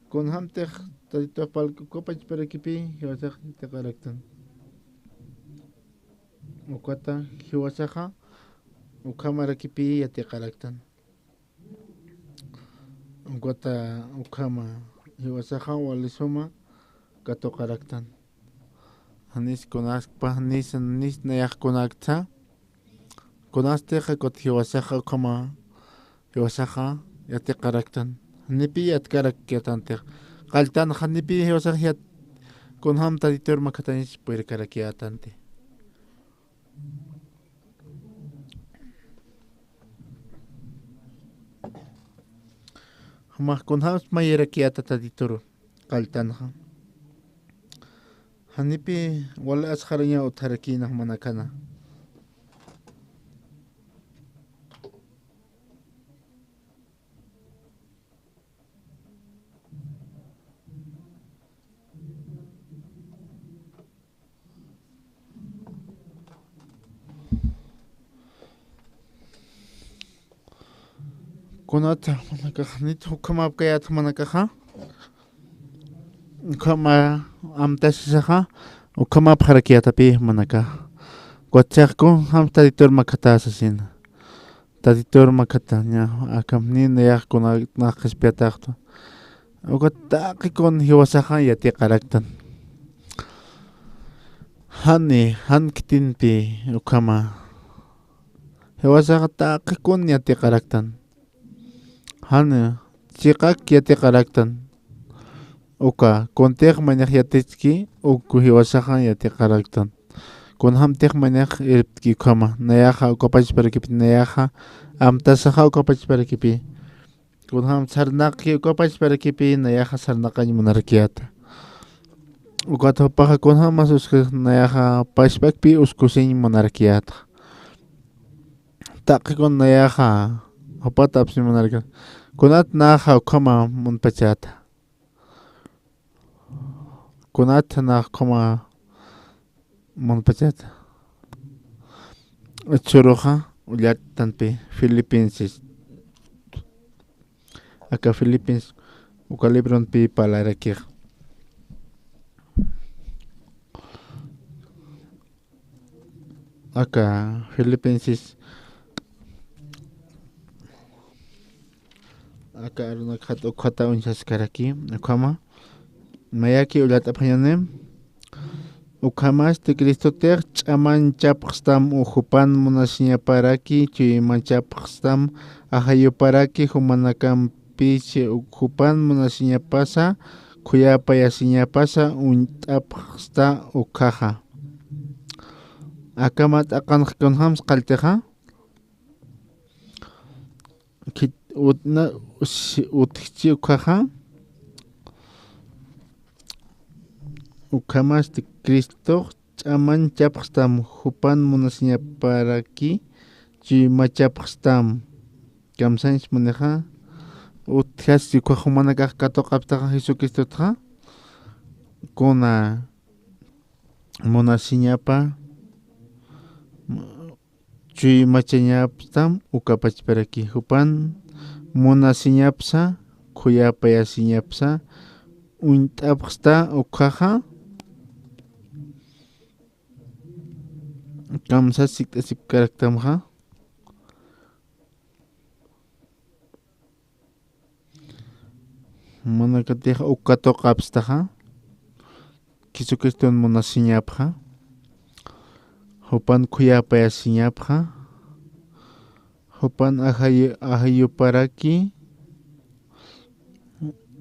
Kunjamtix Tatitux parlk uka pachpakipi jiwasax yatiqaraktan. Ukata jiwasaxa ukhamarakipi yatiqaraktan. Ukata ukhama jiwasaxa wali suma katuqaraktan. Janis kunaskpa, janis, janis nayax kunaktsa. Kunastix ukat jiwasaxa ukhama, jiwasaxa yatiqaraktan. Janipi yatkarakiyätantix. Qalltan janipi jiwasax yat-, kunjam Tatitur makhatanich purkarakiyätanti. Jumax kunjams mayirakiyäta Tatitur qalltanxa. Janipi wal asxaraña utjarakïna jumanakana. Kunat jumanakax nit ukhamapkayät jumanakaxa. Ukhama amtasisaxa, ukhamapxarakiyätapï jumanakax. Ukat chaqkun jam Tatitur makhatäsasina. Tatitur makhataña, akham ni nayax kuna nax qhispiyataxtu. Ukat taqi kun jiwasaxa yatiqaraktan. Jani, jan khitinpi ukhama. Jiwasaxa taqi kun yatiqaraktan. Jani, chiqak yatiqaraktan. Uka, kuntix maynax yatichki, uk jiwasaxa yatiqaraktan. Kunjamtix maynax irptki ukhama, nayaxa uka pachparakipi, nayaxa amtasaxa uka pachparakipi. Kunjam sarnaqki uka pachparakipi, nayaxa sarnaqañ munarakiyäta. Ukat jupaxa kunjamas uskas nayaxa pachpakpi uskusiñ munarakiyäta. Taqi kun nayaxa jupat apsiñ munarakiyäta. Kunat naxa ukhama munpachäta. Kunat nax ukhama munpachäta. Churuxa ullattanpi Filipenses. Aka Filipenses uka libronpi parlarakix. Aka Filipenses, aka arunakxat ukhata uñjaskaraki, ukhama, mayaki ullat'apxañanim, ukhamasti Cristotix ch'amañchapxstam jupan munasiñaparaki, chuymachapxstam ajayuparaki, jumanakamp pich jupan munasiñapasa, khuyapayasiñapasa uñt'apxsta ukhaxa. Akama t'aqanx kunjams qalltixa. Khit-, utna, usi-, utjchi ukhaxa. Ukhamasti Cristox ch'amañchapxstam jupan munasiñaparaki chuymachapxstam. Kamsañs munixa, utjasi uka jumanakax katuqapxtaxa Jesucristotxa, kuna munasiñapa, chuymachañapxstam uka pachparaki jupan munasiñapsa, khuyapayasiñapsa, uñt'apxsta ukhaxa, kamsas sikt'asipkaraktamxa. Manakatix uk katuqapxstaxa, Jesucriston munasiñapxa, jupan khuyapayasiñapxa, jupan ajay-, ajayuparaki,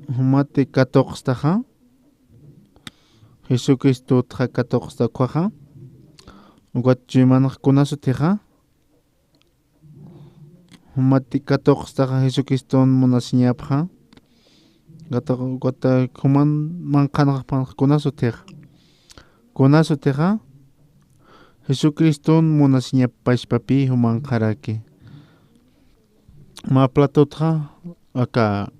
jumati katuqstaxa, Jesucristotxa katuqsta ukhaxa, ukat chuymanx kuna sutixa, jumati katuqstaxa Jesucriston munasiñapxa, katuq-, kata juman manqhanxapxanx kuna sutix, kuna sutixa, Jesucriston munasiñap pachpapi jumanxaraki. Mä platotxa, aka,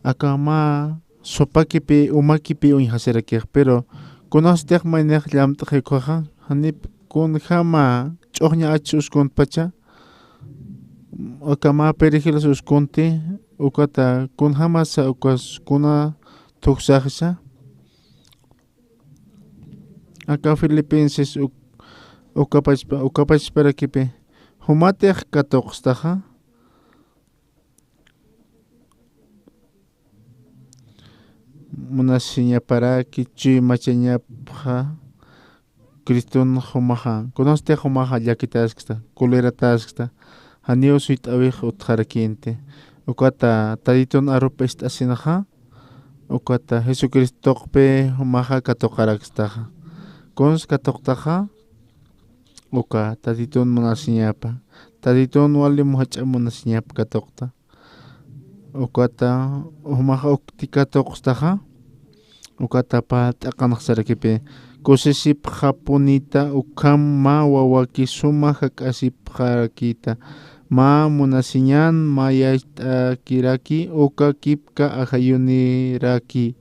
aka mä sopakipi, umakipi uñjasirakix, pero kunasutix maynix llamt'xi ukhaxa, janip kunjama ch'uxña ach uskuntpacha, aka mä perejil uskunti, ukata kunjamasa ukas kuna thuksaxisa. Aka Filipenses uk-, uka pachpa-, uka pachparakipi, jumatix katuqstaxa, munasiñaparaki chuymachañapxa, Criston jumaxa, kunastix jumaxa llakitasksta, kuliratäsksta, janiw suyt'äwix utjarakïnti, ukata Tatiton arup ist'asinaxa, ukata Jesucristoqpi jumaxa katuqarakstaxa. Kuns katuqtaxa, uka Tatiton munasiñapa, Tatiton wali jach'a munasiñap katuqta. Ukata, jumaxa ukti katuqstaxa, ukata pä t'aqanx sarakipi. Kusisipxapunita ukham mä wawaki suma jak'asipxarakita. Mä munasiñan mayacht'akiraki uka kipka ajayuniraki.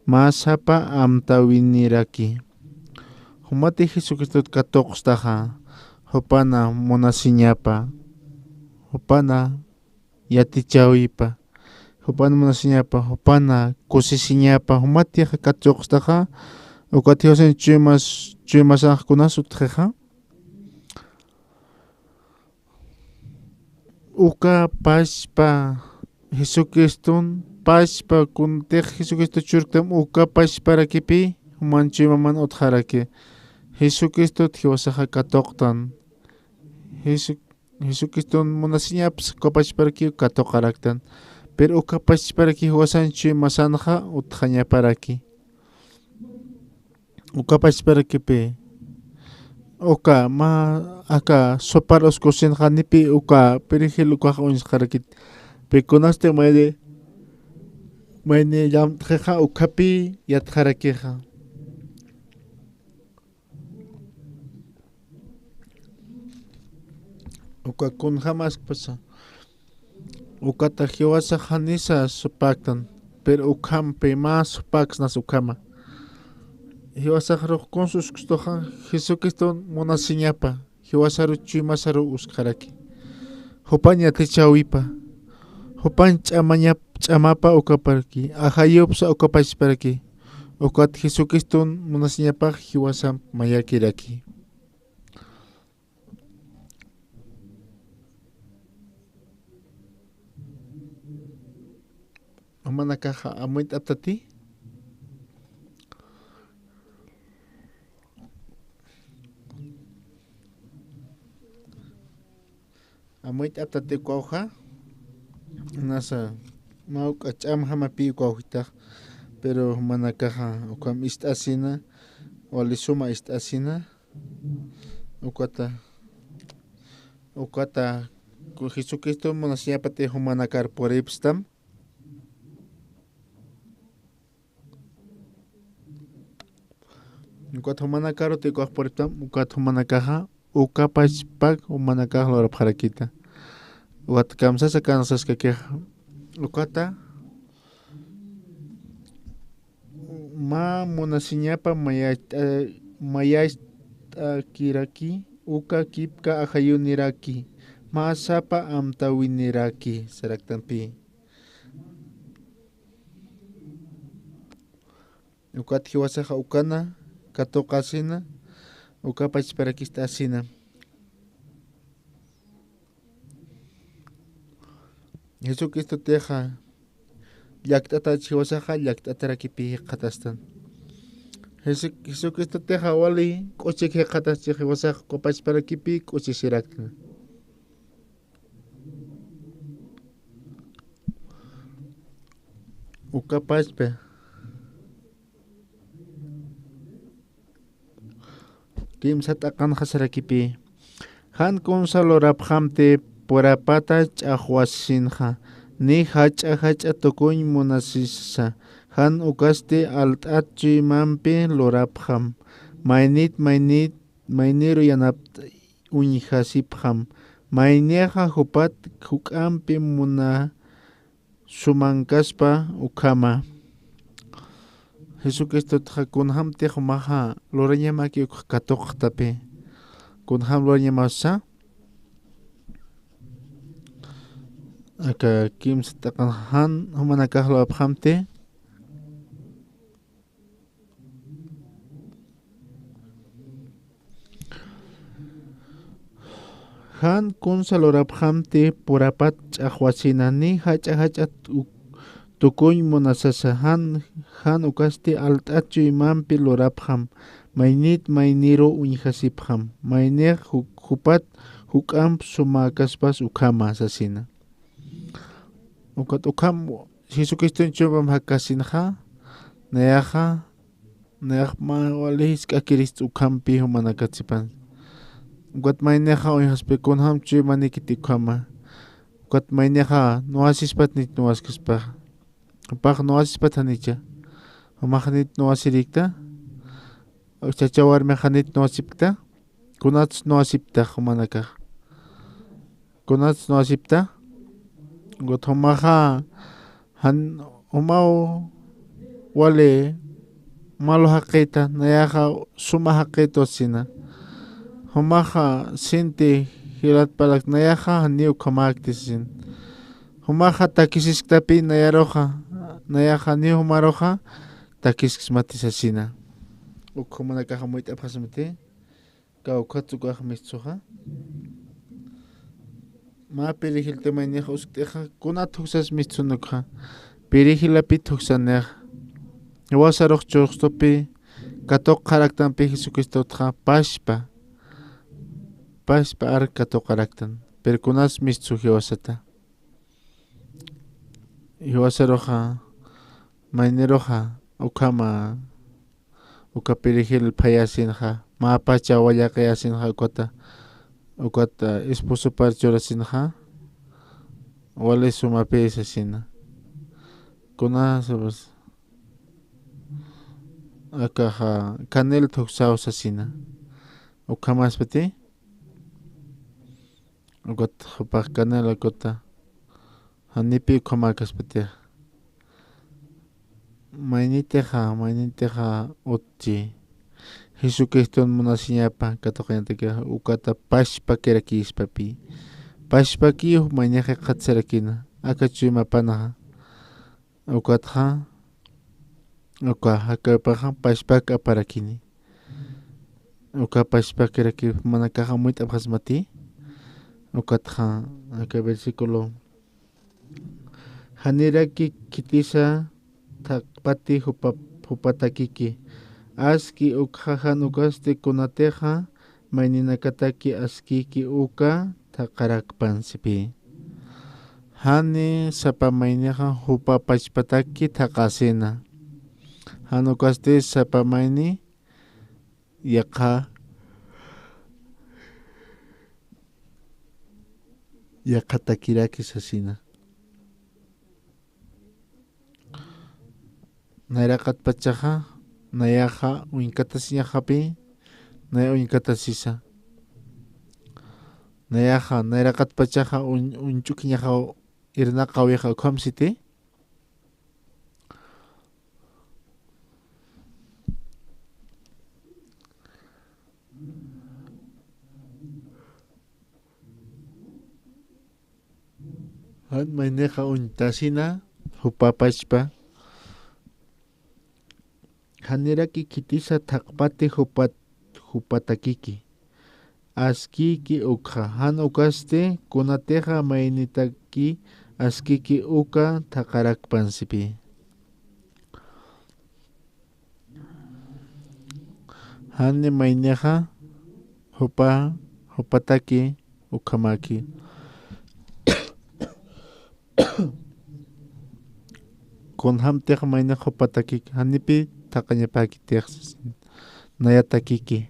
Mä sapa amtawiniraki. Jumati Jesucristot katuqstaxa, jupana munasiñapa, jupana yatichäwipa, jupana munasiñapa, jupana kusisiñapa, jumatixa katuqstaxa, ukat jiwasan chuymas, chuymasanx kunas utjixa. Uka pachpa Jesucriston, pachpa kuntix Jesucristo churktam uka pachparakipï, juman chuymaman utjaraki. Jesucristot jiwasaxa katuqtan. Jesu-, Jesucriston munasiñaps uka pachparakiw katuqaraktan. Pero uka pachparaki jiwasan chuymasanxa utjañaparaki. Uka pachparakipï. Uka mä aka sopar uskusinxa nipï uka perejil ukax uñsqarakit. Pikunasti mayni, mayni llamt'xixa ukhapï yatxarakixa. Uka kunjämaskpasa. Ukata jiwasax janisa supäktan, pero ukhampï mä supäksnas ukhama. Jiwasax rux kunsa uskustuxa Jesucriston munasiñapa, jiwasaru chuymasaru uskxaraki. Jupan yatichäwipa, jupan ch'amañap-, ch'amapa ukaparaki, ajayupsa uka pachparaki. Ukat Jesucriston munasiñapax jiwasamp mayakiraki. Jumanakaxa amuyt'aptati. Amuyt'aptati ukawxa. Nasa, mä juk'a ch'amjamapï ukawjitax. Pero jumanakaxa ukham ist'asina, wali suma ist'asina. Ukata, ukata, ku Jesucristo munasiñapati jumanakar puripstam. Ukat jumanakaruti ukax puripstam, ukat jumanakaxa, uka pachpak jumanakax lurapxarakita. Ukat kamsasa kansaskakixa. Ukata, mä munasiñapa mayacht'a-, mayacht'akiraki, uka kipka ajayuniraki, mä sapa amtawiniraki, saraktanpï. Ukat jiwasaxa ukana, katuqasina, uka pachparakist'asina. Jesucristotixa llakt'atach jiwasaxa llakt'atarakipï jikxatastan. Jesu-, Jesucristotixa wali k'uchik jikxataschi jiwasax uka pachparakipï k'uchisiraktan. Uka pachpa. Kimsa t'aqanxa sarakipï. Jan kunsa lurapxamti purapata ch'axwasinxa, ni jach'a jach'a tukuñ munasisa, jan ukasti alt'at chuymampi lurapxam, maynit maynit mayniru yanapt uñjasipxam, maynixa jupat juk'ampi muna sumankaspa ukhama. Jesucristotaxa kunjamtix jumaxa lurañamaki uk katuqxtapi. Kunjam lurañamasa. Aka kimsa t'aqan jan jumanakax lurapxamti. Jan kunsa lurapxamti purapat ch'axwasina ni jach'a jach'a tu-, tukuñ munasasa jan, jan ukasti alt'at chuymampi lurapxam, maynit mayniru uñjasipxam, maynix ju-, jupat juk'amp sumäkaspas ukhama sasina. Ukat ukham Jesucriston chuymamp jakasinxa, nayaxa, nayax mä wali jisk'akirist ukhampi jumanakatsipan. Ukat maynixa uñjaspi kunjam chuymanikiti ukhama. Ukat maynixa nuwasispat nit nuwaskaspa. Jupax nuwasispat janicha. Jumax nit nuwasirikta. Chacha warmixa nit nuwasipkta. Kunats nuwasipta jumanakax. Kunats nuwasipta. Ukat jumaxa jan jumaw wali malu jaqita, nayaxa suma jaqita sasina. Jumaxa sinti jilat palak nayaxa janiw ukhamäkti sasin. Jumaxa takisisktapi nayaruxa, nayaxa janiw jumaruxa takiskismati sasina. Uk jumanakaxa muyt'apxasmati. Kawkhat ukax mistsuxa. Mä pirijilta maynix uskt'ixa, kunat juksas mistsunukxa. Pirijilapit juksanix. Jiwasarux churxtupi katuqaraktanpi Jesucristotxa pachpa. Pachpa ar katuqaraktan. Pero kunas mistsu jiwasata. Jiwasaruxa, mayniruxa, ukhama, uka pirijil phayasinxa, mä pacha wallaqiyasinxa ukata, ukata esposopar churasinxa, wali sumapï sasina. Kunaspas, akaxa, canel thuksaw sasina. Ukhamaspati, ukat jupax canela ukat, janipi ukhamäkaspatixa. Maynitixa, maynitixa utji. Jesucriston munasiñapa katuqañatakixa, ukata pachpakirakïspapï. Pachpakï maynixa jikxatasarakïna, aka chuymapanaxa. Ukatxa, uka jakawpaxa pachpak aparakini. Uka pachpakiraki jumanakaxa muyt'apxasmati. Ukatxa, aka versículo. Janiraki khitisa thaqpati jupa-, jupatakiki. Aski ukxa jan ukasti kunatixa mayninakataki askiki uka thaqarakpan sipï. Jani sapa maynixa jupa pachpataki thaqasina. Jan ukasti sapa mayni yaqha, yaqhatakiraki sasina. Nayraqatpachaxa, nayaxa uñkatasiñaxapï, naya uñkatasisa. Nayaxa, nayraqatpachaxa uñ-, uñch'ukiñaxa irnaqawixa, ukham siti. Jan maynixa uñtasina, jupa pachpa. Janiraki khitisa thaqpati jupat-, jupatakiki. Askiki ukxa, jan ukasti kunatixa maynitaki askiki uka thaqarakpan sipï. Jani maynixa jupa, jupataki ukhamaki. Kunjamtix maynix jupatakiki, janipi thaqañapäkitix, nayatakiki.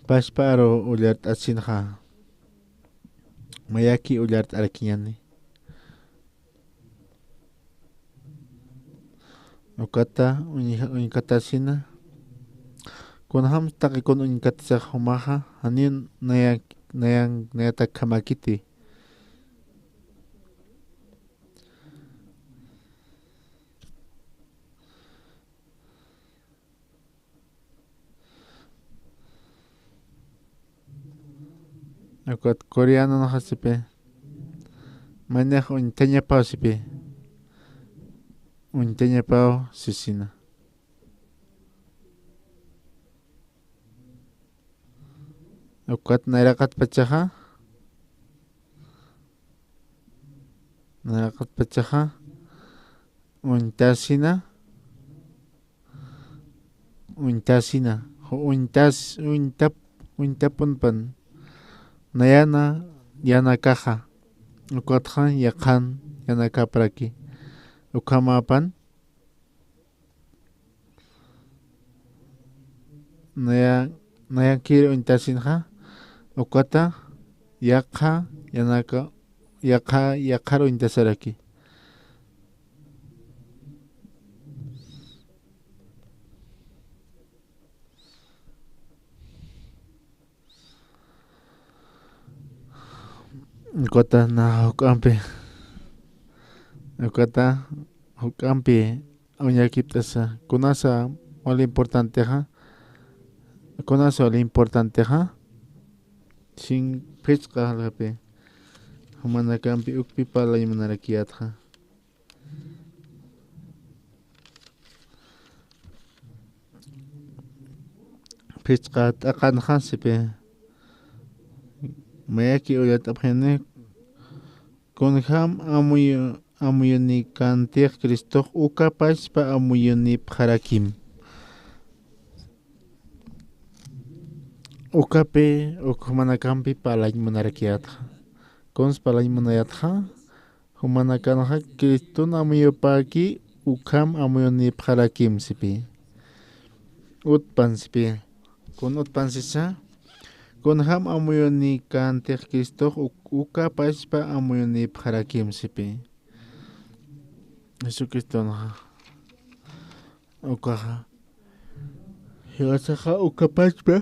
Pachpa aru ullart'asinxa. Mayaki ullart'arakiñäni. Ukata uñ-, uñkatasina. Kunjam taqikun uñkatasixa jumaxa, janiw nayan, nayan, nayatakjamäkiti. Ukat coreano naxa sipi. Maynix uñtañapaw sipi. Uñtañapaw sisina. Ukat nayraqatpachaxa. Nayraqatpachaxa. Uñtasina. Uñtasina. Ju-, uñtas-, uñtap-, uñtapunpan. Nayana, yanakaxa. Ukatxa yaqhan yanakapraki. Ukhamapan naya, nayankir uñtasinxa, ukata yaqha yanaka, yaqha, yaqhar uñtasaraki. Ukata na juk'ampi, ukata juk'ampi uñakipt'asa, kunasa wal importantexa, kunasa wal importantexa, sin phichqa jaljapi, jumanakampi ukpi parlañ munarakiyätxa. Phichqa t'aqanxa sipi. Mayaki uyat'apxini, kunjam amuyu-, amuyunikantix Cristox uka pachpa amuyunipxarakim. Ukapi, uk jumanakampi parlañ munarakiyätxa. Kuns parlañ munayätxa. Jumanakanxa Criston amuyupäki, ukham amuyunipxarakim sipi. Utpan sipi. Kun utpan sisa. Kunjam amuyunikantix Cristox uk-, uka pachpa amuyunipxarakim sipi. Jesucristonxa. Ukaxa. Jiwasaxa uka pachpa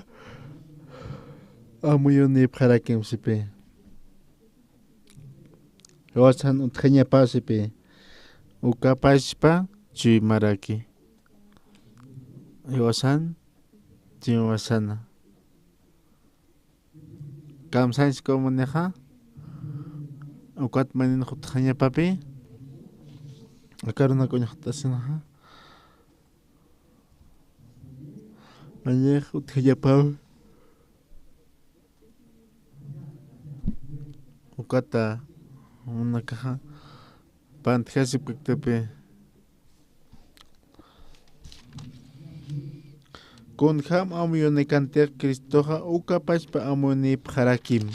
amuyunipxarakim sipi. Jiwasan utjañapa sipi. Uka pachpa chuymaraki. Jiwasan chuymasana. Kamsañs comunixa. Ukat manin utjañapapi. Aka arunak uñjt'asinxa. Manin utjañapaw. Ukata, unakaxa, pantjasipkaktapi. Kunjam amuyunikantix Cristoxa uka pachpa amuyunipxarakim.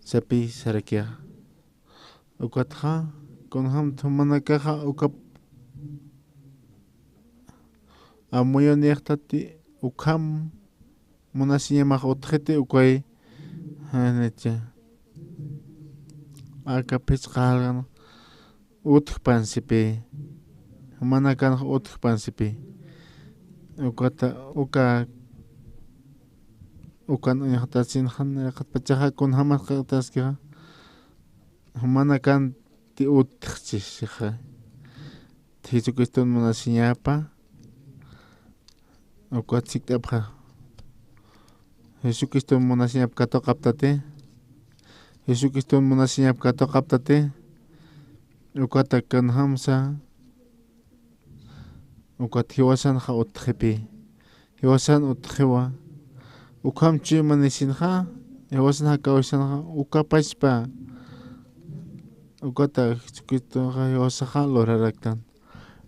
Sapi sarakixa. Ukatxa, kunjam jumanakaxa uka amuyunixtati ukham munasiñamax utjiti ukay, janicha. Aka phichqa jaljan utjpan sipi. Jumanakanx utjpan sipi. Ukata, uka, ukan uñjt'asin jan, yaqatpachaxa kunjamas qillqtaskixa. Jumanakanti utjchisixa. Jesucriston munasiñapa. Ukat sikt'apxa. Jesucriston munasiñap katuqaptati. Jesucriston munasiñap katuqaptati. Ukata kunjamsa. Ukat jiwasanxa utjipi. Jiwasan utjiwa. Ukham chuyma nisinxa, jiwasan jakawisanxa, uka pachpa. Ukata Jesucristonxa jiwasaxa luraraktan.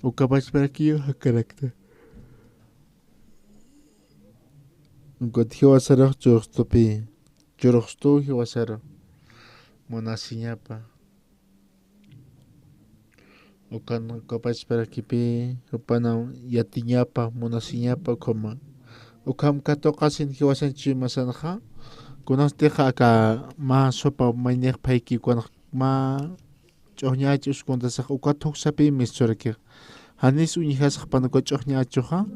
Uka pachparakiw jakarakta. Ukat jiwasarux churxtupi. Churxtuw jiwasaru. Munasiñapa. Ukan uka pachparakipi, jupanaw yatiñapa, munasiñapa ukhama. Ukham katuqasin jiwasan chuymasanxa, kunastix aka mä supa maynix phayki ukanx mä ch'uxñäch uskuntasax uka thuksapi misturakix. Janis uñjasax pan uka ch'uxñächuxa,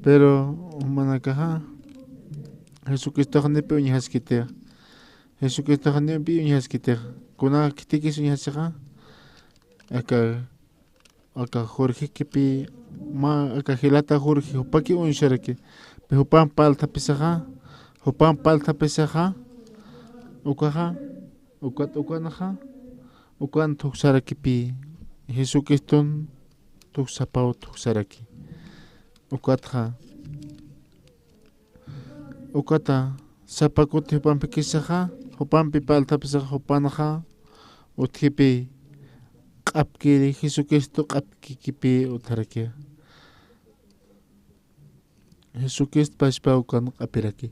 pero jumanakaxa, Jesucristox nipi uñjaskitix. Jesucristox nipi uñjaskitix. Kuna khitikis uñjasixa, aka, aka Jorgekipi, mä, aka jilata Jorge, jupaki uñsaraki. Pi jupan palthapisaxa, jupan palthapisaxa, ukaxa, ukat, ukanxa, ukan thuksarakipi, Jesucriston thuksapaw thuksaraki. Ukatxa, ukata, sapa kuti jupampikisaxa, jupampi palthapisaxa, jupanxa utjipi q'apkiri, Jesucristo q'apkikipi utjaraki. Jesucristo pachpa ukan q'apiraki.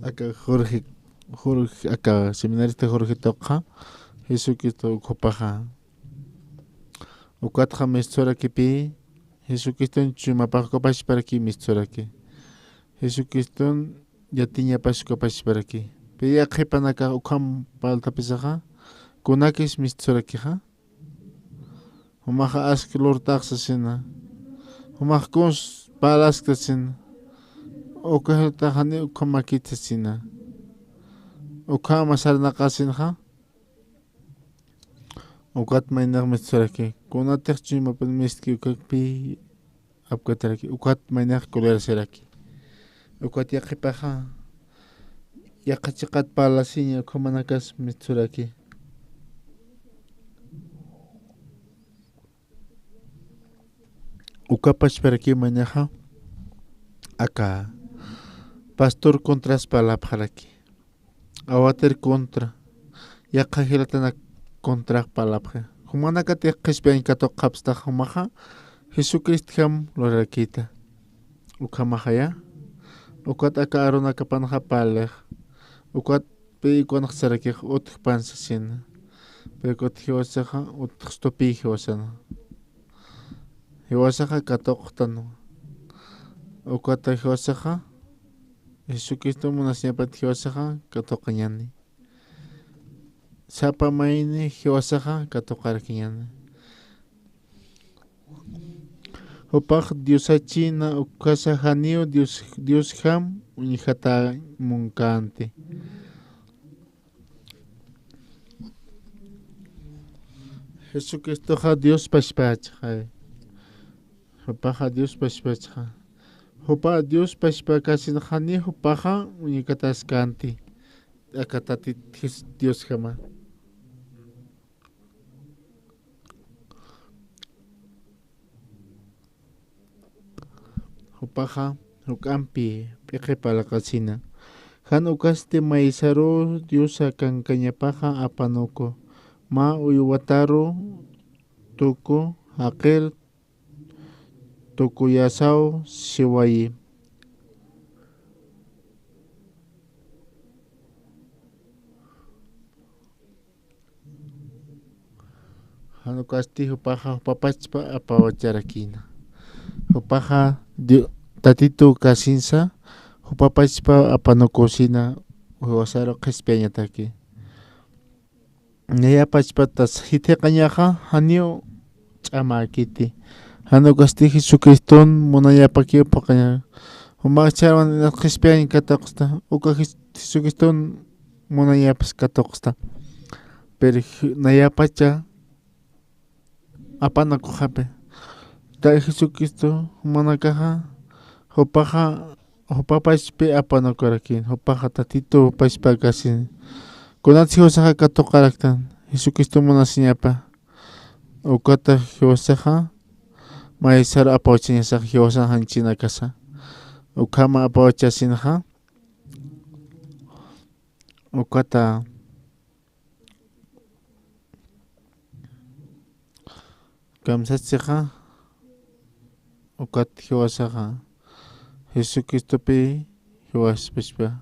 Aka Jorge, Jorge, aka seminarista Jorge tuqxa, Jesucristo ukhupaxa. Ukatxa mistsurakipï, Jesucriston chuymapax ukapachparaki mistsuraki. Jesucriston yatiñapas ukapachparaki. Pï yaqhipanakax ukham parlthapisaxa, kunakis mistsurakixa. Jumaxa ask lurtax sasina. Jumax kuns parlaskta sasina. Uka jilutax jani ukhamakit sasina. Ukhama sarnaqasinxa. Ukat maynax mistsuraki. Kunatix chuymapan mistki ukakpï apkataraki. Ukat maynax kullirasiraki. Ukat yaqhipaxa. Yaqha chiqat parlasiña ukhamanakas mistsuraki. Ukapachparaki maynaxa aka pastor contras parlapxaraki. Awatir contra, yaqha jilatanak contrax parlapxi. Jumanakatix qhispiyañ katuqapxtax jumaxa, Jesucristjam lurarakïta. Ukhamaxaya, ukat aka Aaronakapanxa parlix. Ukat pï ukanx sarakix utjpan sasina. Pï ukat jiwasaxa utjstupï jiwasana. Jiwasaxa katuqtanwa. Ukata jiwasaxa Jesucristo munasiñapat jiwasaxa katuqañäni. Sapa mayni jiwasaxa katuqarakiñäni. Jupax Diosachina ukasa janiw Dios, Diosjam uñjatäñ munkänti. Jesucristoxa Dios pachpachxa. Jupaxa Dios pachpachxa. Jupa Dios pachpakasin janiw jupaxa uñkataskänti. Aka Tatit Jes-, Diosjama. Jupaxa juk'ampi p'iqi parlaqasina. Jan ukasti maysaruw Diosa kankañapaxa apanuku. Mä uywataruw tuku jaqir tukuyasaw siwayi. Jan ukasti jupaxa jupapachpa apawacharakïna. Jupaxa Di-, Tatitu kasinsa, jupapachpa apanukusina, jiwasaru qhispiyañataki. Nayapachpatas jithiqañaxa janiw ch'amäkiti. Jan ukasti Jesucriston munañapakiw phuqaña. Jumax ch'aman qhispiyañ katuqsta. Uka Jes-, Jesucriston munañapas katuqsta. Pero ji-, nayapacha apanukuxapi. Ta Jesucristo jumanakaxa, jupaxa, jupapachpi apanukarakin, jupaxa Tatitu pachpakasin. Kunat jiwasaxa katuqaraktan, Jesucristo munasiñapa. Ukata jiwasaxa, maysaru apawachañasax jiwasan janchinakasa. Ukhama apawachasinxa, ukata kamsachixa, ukat jiwasaxa, Jesucristopi jiwaspachpa,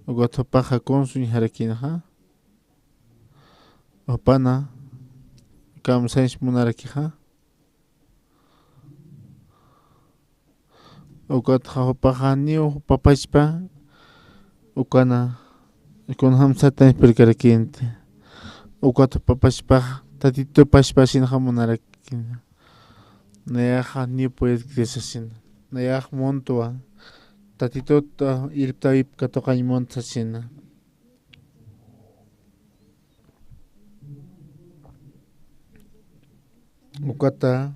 ukat jupaxa kunsuñjarakïnxa, jupana kamsañs munarakixa, ukatxa jupaxa janiw jupapachpa, ukana, kunjamsatañ pirkarakïnti. Ukat jupapachpax, Tatitu pachpasinxa munarakïna. Nayaxa ni puede creer sasina. Nayax muntwa, Tatitut irptawip katuqañ munt sasina. Ukata,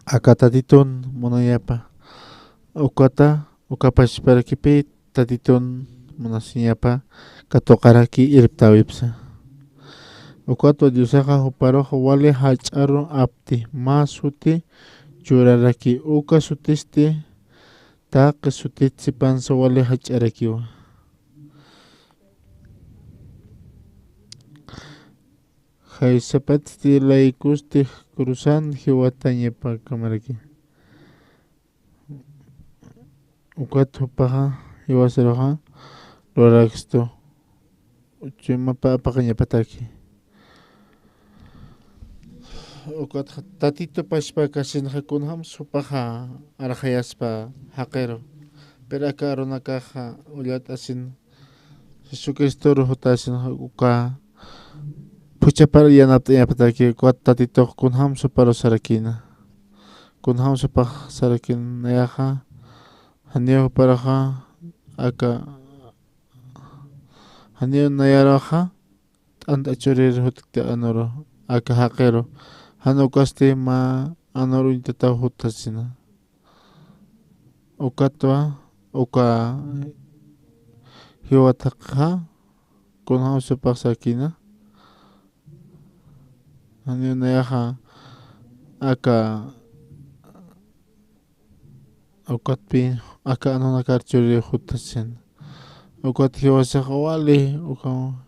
aka Tatitun munayapa. Ukata, uka pachparakipï Tatitun munasiñapa katuqaraki irptawipsa. Ukatwa Diosaxa juparux wali jach'aru apti, mä suti churaraki, uka sutisti taqi sutit sipansa wali jach'arakiwa. Jaysapatsti laykusti cruzan jiwatañapakamaraki. Ukat jupaxa jiwasaruxa lurarakstu. Chuyma pä apaqañapataki. Ukatxa Tatitu pachpa kasinxa kunjams jupaxa arxayaspa jaqiru. Pero aka arunakaxa ullat'asin Jesucristoru jutasinxa uka phuchhapar yanapt'añapataki, ukat Tatitux kunjams juparu sarakïna. Kunjams jupax sarakïna nayaxa, janiw juparuxa aka, janiw nayaruxa t'ant achurir jutkti anuru, aka jaqiru. Jan ukasti mä anur uñtataw jut sasina. Ukatwa, uka jiwat jaqixa, kunjams jupax sarakïna. Janiw nayaxa aka, ukatpï, aka anunakar churiri jut sasina. Ukat jiwasax wali, ukhama,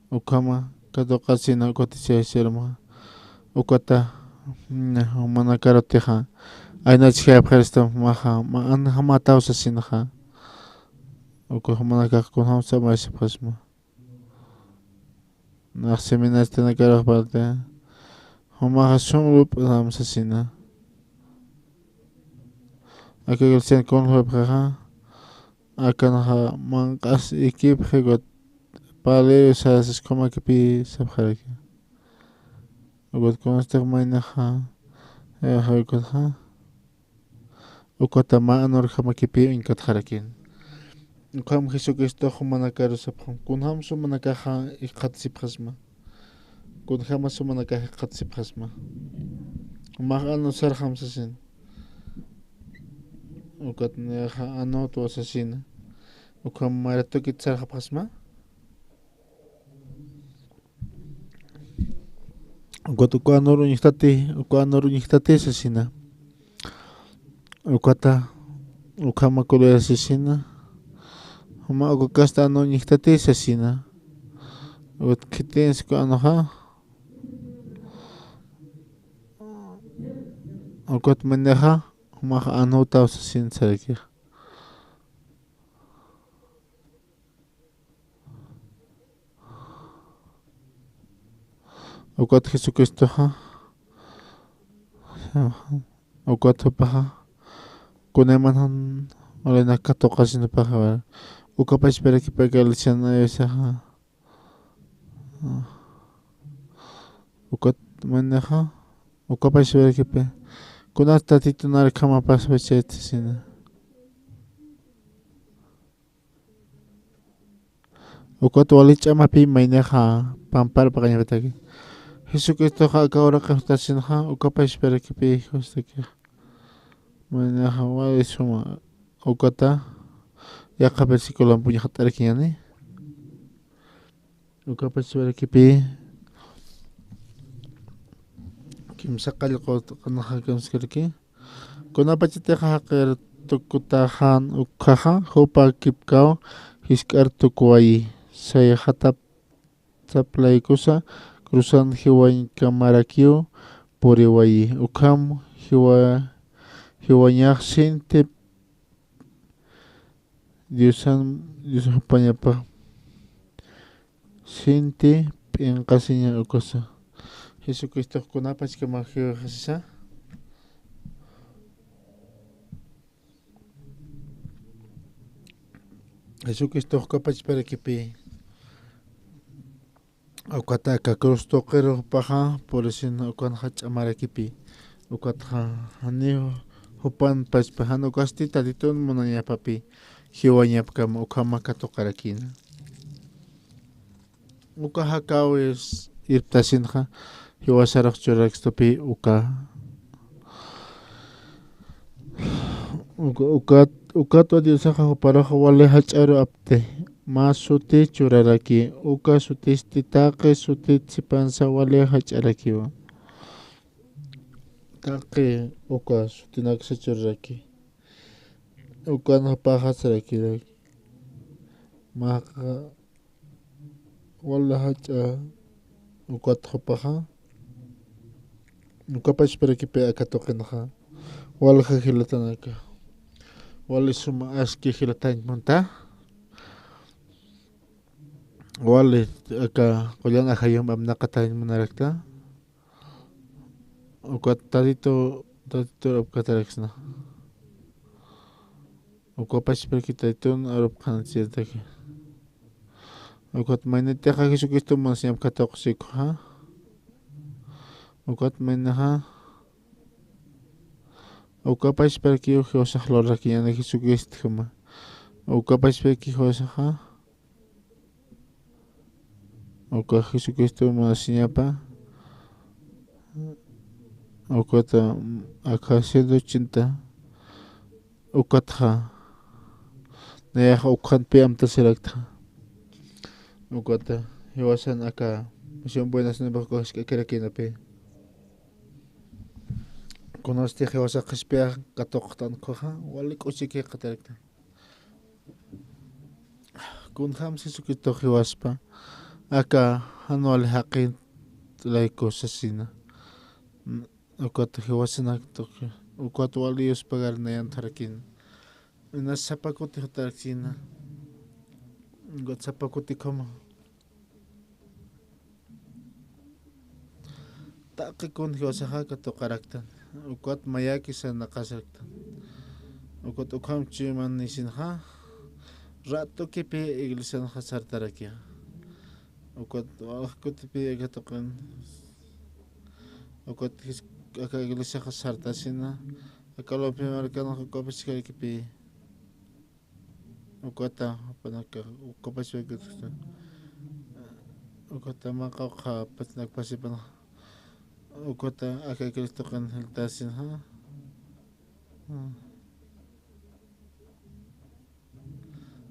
ukhama katuqasina, ukat jiwasax sirma. Ukata, mm, jumanakarutixa aynachjayapxirista jumaxa, mä an jamataw sasinxa. Uka jumanakax kunjams samayasipxasma. Nax seminaristanakarux parte, jumaxa sum lup'am sasina. Aka cristian kunjapxixa, akanxa manq'as ikipxi, ukat pali sarasas ukhamakipï sapxaraki. Ukat kunastix maynixa, eh, ukatxa. Ukata mä anur ukhamakipï uñkatxarakïn. Ukham Jesucristox jumanakaru sapxam, kunjams jumanakaxa jikxatasipxasma. Kunjamas jumanakax jikxatasipxasma. Jumax anut sarxam sasin. Ukat nayaxa anutwa sasina. Ukham maratukit sarxapxasma. Ukat uka anur uñjtati, uka anur uñjtati sasina. Ukata, ukhama kulirasisina. Juma uka kasta anur uñjtati sasina. Ukat khitinsi uka anuxa. Ukat maynixa, jumax anutaw sasin sarakix. Ukat Jesucristoxa, ukat jupaxa, kunayman jan urinak katuqasin jupaxa, uka pachparakipï aka Alicia Nayasaxa. Ukat maynixa, uka pachparakipï, kunat Tatitunar ukhama paspa chayt sasina. Ukat wali ch'amapï maynixa pampar paqañapataki. Jesucristoxa aka uraqix jutasinxa, uka pachparakipï jikxatastakix. Maynixa wali suma, ukata yaqha versiculompun jikxatarakiñäni. Uka pachparakipï kimsa qallqu q'anaxa kamskaraki. Kunapachatixa jaqir tukutaxan ukhaxa, jupa kipkaw jisk'ar tukuwayi. Sayxatap saplaykusa cruzan jiwañkamarakiw puriwayi. Ukham jiwa-, jiwañax sinti Diosan, Dios jupañapa sinti p'inqasiña ukasa. Jesucristox kunapachkamax jiwxasisa. Jesucristox uka pachparakipï. Ukata aka cruz tuqiru jupaxa, purisin ukanxa ch'amarakipï. Ukatxa janiw jupan pachpa, jan ukasti Tatitun munañapapï, jiwañapkam ukhama katuqarakïna. Uka jakäwis irptasinxa, jiwasarux churarakistupï uka. Uka, ukat, ukatwa Diosaxa juparux wali jach'aru apti, mä suti churaraki, uka sutisti taqi sutit sipansa wali jach'arakiwa. Taqi uka sutinaksa churaraki. Ukan jupaxa sarakiraki. Mä wali jach'a ukat jupaxa. Uka pachparakipï aka tuqinxa. Walja jilatanaka. Wali suma aski jilatañ munta. Wali aka qullan ajayum apnaqatañ munarakta. Ukat tatitu, tatitu arupkataraksna. Uka pachpirki tatitun arupxan sirtaki. Ukat maynitixa Jesucristo munasiñap katuqsikuxa. Ukat maynaxa. Uka pachpirki jiwasax lurakiñäni Jesucristo juma. Uka pachpirki jiwasaxa. Uka Jesucristo munasiñapa. Ukata aka ciento ochenta. Ukatxa. Nayaxa ukxanpi amtasiraktxa. Ukata. Jiwasan aka. Misión buenas nuevas uka jisk'akirakinapi. Kunasti jiwasa qhispiyax katuqtan ukhaxa. Wali k'uchiki qataraktan. Kunjams Jesucristo jiwaspa, aka jan wali jaqin layku sasina. Ukat jiwasinak tuqi, ukat wali Dios pagar nayan tharakina. Inas sapa kuti jutaraksina. Ukat sapa kuti ukhama. Taqi kun jiwasaxa katuqaraktan. Ukat mayaki sarnaqasaraktan. Ukat ukham chuyman nisinxa. Ratukipi iglesianxa sartarakixa. Ukat wali kutipi katuqin. Ukat jis-, aka iglesiaxa sartasina. Aka lopi markanxa ukapiskarakipi. Ukata, jupanaka, uka pachpirki, ukata mä qawqha pachnak pasipan, ukata aka Cristoqin jiltasin, ja.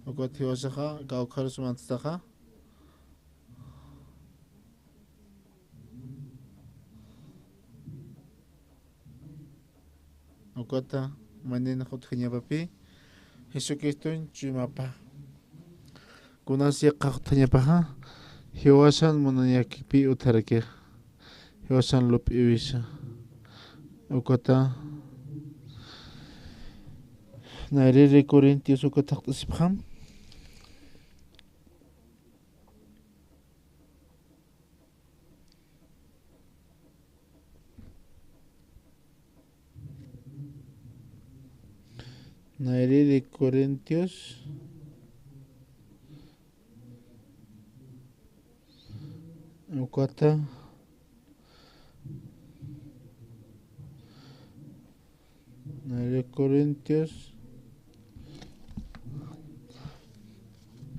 Ukat jiwasaxa, kawkharus manstaxa. Ukata, maynina jutjañapapi, Jesucristoñ chuymapa. Kunas yaqha jutjañapaxa, jiwasan munañakipi utjarakixa. Jiwasan lup'iwisa. Ukata, nayrïri Corintios ukat jaqt'asipxam. Nayrïri Corintios. Ukata. Nayrïri Corintios.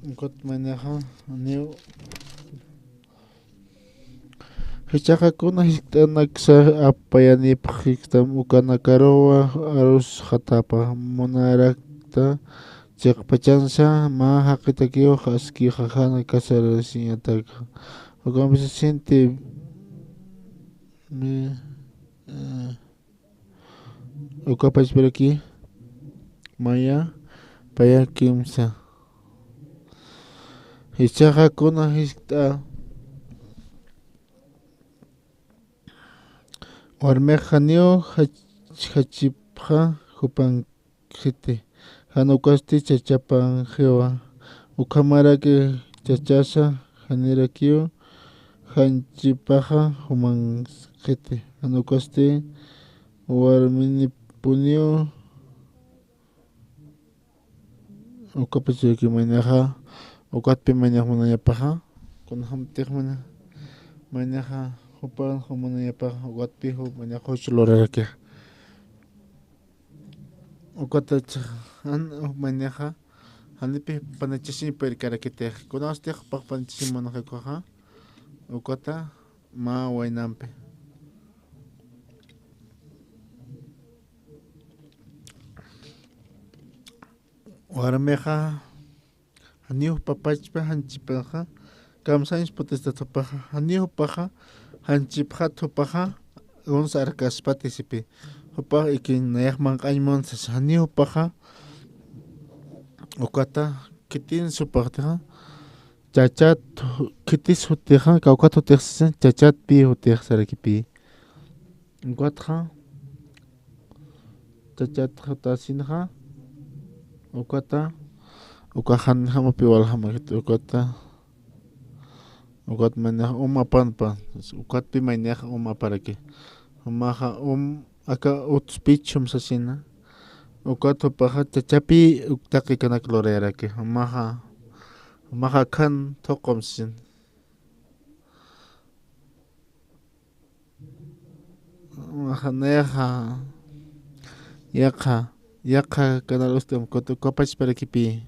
Ukat maynaxa, niw. Jichhaxa kuna jiskt'anaksa apayanipxiktam ukanakaruwa arusxatapa munarakta chiqpachansa mä jaqitakiw askixa jan casarasiñataka. Ukampisa sinti mi, eh, Uka pachpiraki maya paya kimsa. Jichhaxa kuna jiskt'a warmix janiw jach-, jachipxa jupankiti. Jan ukasti chachapanxiwa. Ukhamaraki chachasa janirakiw janchipaxa jumankiti. Jan ukasti warminipuniw uka pachpiraki maynaxa, ukatpi maynax munañapaxa, kunjamtix mayna-, maynaxa jupan munañapaxa, ukatpi ju-, maynax juch lurarakixa. Ukatach jan maynaxa, janipï panachasiñ purkarakitix, kunawstix jupax panachasiñ munxi ukaxa, ukata mä waynampi. Warmixa, janiw jupa pachpa janchipanxa, kamsañs putista jupaxa, janiw jupaxa janchipxat jupaxa, uns arkaspati sipi. Jupax ikin nayax manq'añ munsas, janiw jupaxa, ukata, khitin jupaxtixa, chachat, khitis jutixa, kawkat jutix sisan, chachatpï jutix sarakipï. Ukatxa, chachatxa tasinxa, Ukata, uka janjamapi waljamakit, ukata, ukat maynixa um apanpa, ukatpi maynixa um aparaki. Jumaxa um aka utspich jum sasina. Ukat jupaxa chachapi uk taqikanak lurayaraki. Jumaxa, jumaxa akhan thuqum sasin. Nayaxa, yaqha, yaqha canal ustam, ukat ukapachparakipï.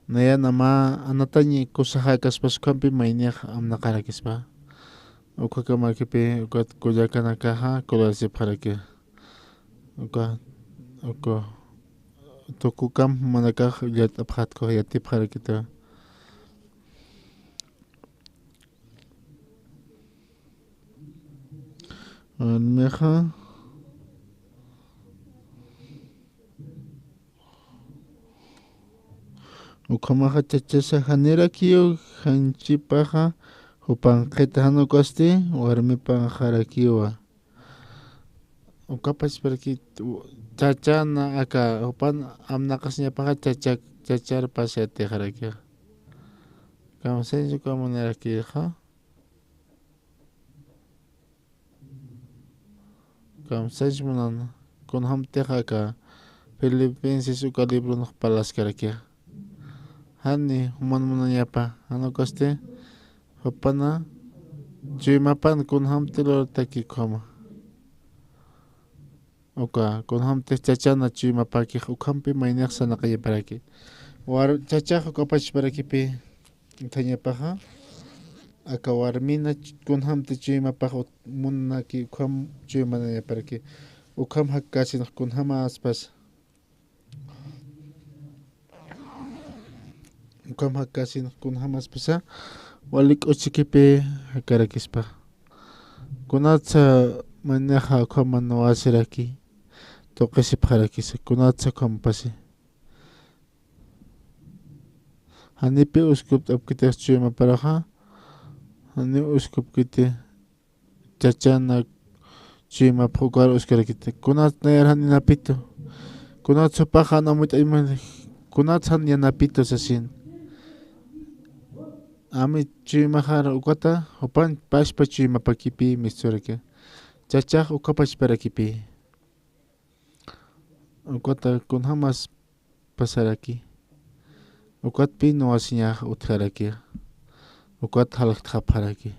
Nayan ama anatañ kusaxakaspas ukhampi maynixa amnaqarakispa. Ukakamakipi, ukat kullakanakaxa colarasipxaraki. Uka, uka, tukukam manakax llat'apxatku yatipxarakita. Warmixa, ukhamaxa chachasa janirakiw, janchipaxa jupan qhita, jan ukasti warmipanxarakiwa. Ukapachparaki chachana aka jupan amnaqasiñapaxa chacha, chacharpas yatixarakixa. Kamsañs uka munarakixa. Kamsañs munana. Kunjamtix aka Filipenses uka libronx parlaskarakixa. Jani juman munañapa, jan ukasti jupana chuymapan kunjamti lurtaki ukhama. Uka, kunjamtix chachana chuymapakix ukhampi maynix sarnaqañaparaki. War, chachax ukapachparakipï utjañapaxa, aka warmina ch-, kunjamti chuymapax ut-, munaki ukham chuymanañaparaki. Ukham jakkasinx kunjamaspas. Ukham jakkasinx kunjamaspasa, wali k'uchikipï jakkarakispa. Kunatsa maynixa ukhama nuwasiraki, tuqisipxarakisa, kunatsa ukhampasi. Janipï uskupt'apkitix chuymaparaxa, janiw uskupkiti. Chachana chuymapx ukar uskarakiti. Kunats nayar jan yanapitu. Kunats jupax jan amuyt'añmani. Kunats jan yanapitu sasin. Ami chuymaxar ukata, jupan pachpa chuymapakipï misturaki. Chachax ukapachparakipï. Ukata kunjamas pasaraki. Ukatpï nuwasiñax utjaraki. Ukat jalktxapxaraki.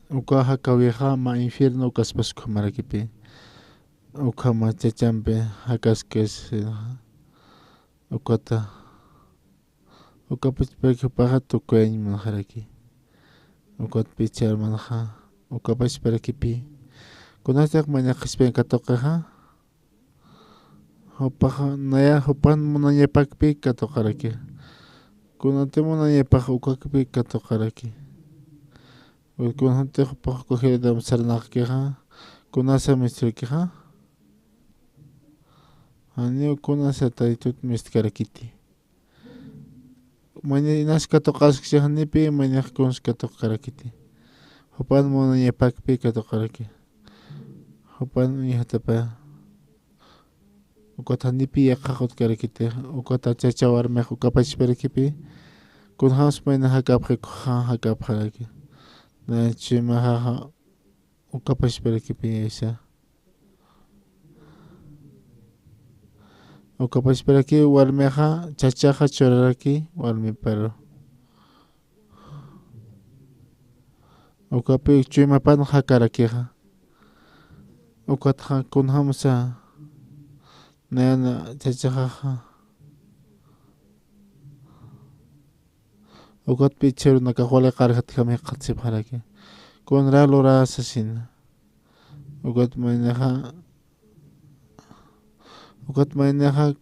Uka jakawixa mä infierno ukaspas ukhamarakipï. Ukhama chachampi jakaskis ukata. Ukapachparakipï jupaxa tukuyañ munxaraki. Ukatpï ch'armanxa, ukapachparakipï. Kunatix maynix qhispiñ katuqixa. Jupaxa, naya jupan munañapakpï katuqaraki. Kunati munañapax ukakpï katuqaraki. Kunatix jupax uka jilatam sarnaqkixa. Kunasa misturakixa. Janiw kunasa Taytut mistkarakiti. Mayni inas katuqaskchi, janipï maynix kuns katuqkarakiti. Jupan munañapakpï katuqaraki. Jupan uñjatapa. Ukat janipï yaqhax utkarakiti. Ukat chacha warmix ukapachparakipï. Kunjams mayni jakapxi, kunjam jakapxaraki. Naya chuymaxa ukapachparakipï yaysa. Ukapachparaki warmixa, chachaxa churaraki warmiparu. Ukapï chuymapan jakarakixa. Ukatxa kunjamsa nayana chachaxaxa. Ukatpï chhürunakax wali qarjatjam jikxatasipxaraki. Kunra lurä sasina. Ukat maynixa, ukat maynixa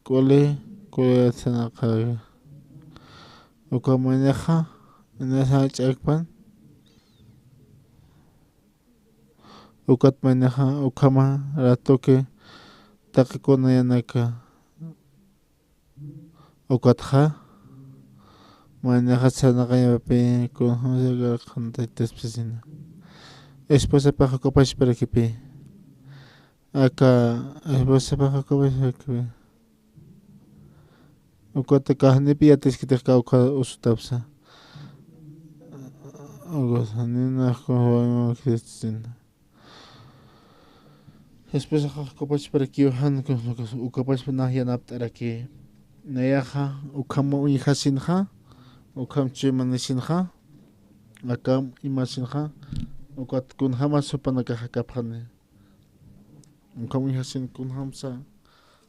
wali kuyatsanaqaraki. Uka maynixa, inasa ch'akpan. Ukat maynixa, ukhama ratuki taqi kunayanaka. Ukatxa, maynixa sarnaqañapapï, kunjamsa qantaytaspisina. Esposapax ukapachparakipï. Aka esposapaxa ukapachaxa, ukat aka janipi yatiskitix kawkha usutapsa. Ukat janinax kunjamakisin. Esposaxa ukapachparakiw jan, ukapachpa nax yanapt'araki. Nayaxa ukham uñjasinxa, ukham chuymanïsinxa, akham imasinxa, ukat kunjamas jupanakax jakapxani. Ukham uñjasin kunjamsa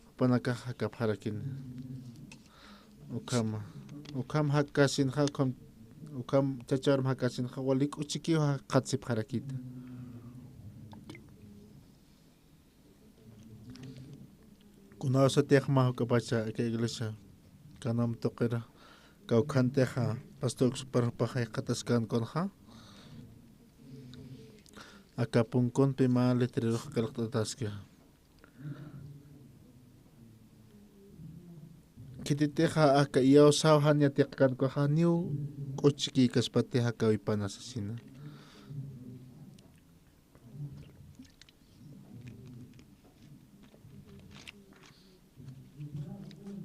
jupanakax jakapxarakini. Ukhama, ukham jakkasinxa, ukham, ukham chachawrm jakkasinxa, wali k'uchikiw jakqatsipxarakita. Kunawsatix mä juk'apacha aka iglesia Canaán tuqir kawkhantixa, pastor Oxupar jupax jikxataskan kunxa. Aka punkunpi mä letrerux qillqt'ataski. Khititixa aka iyawsaw jan yatiqkankuxa janiw k'uchikïkaspati jakäwipana sasina.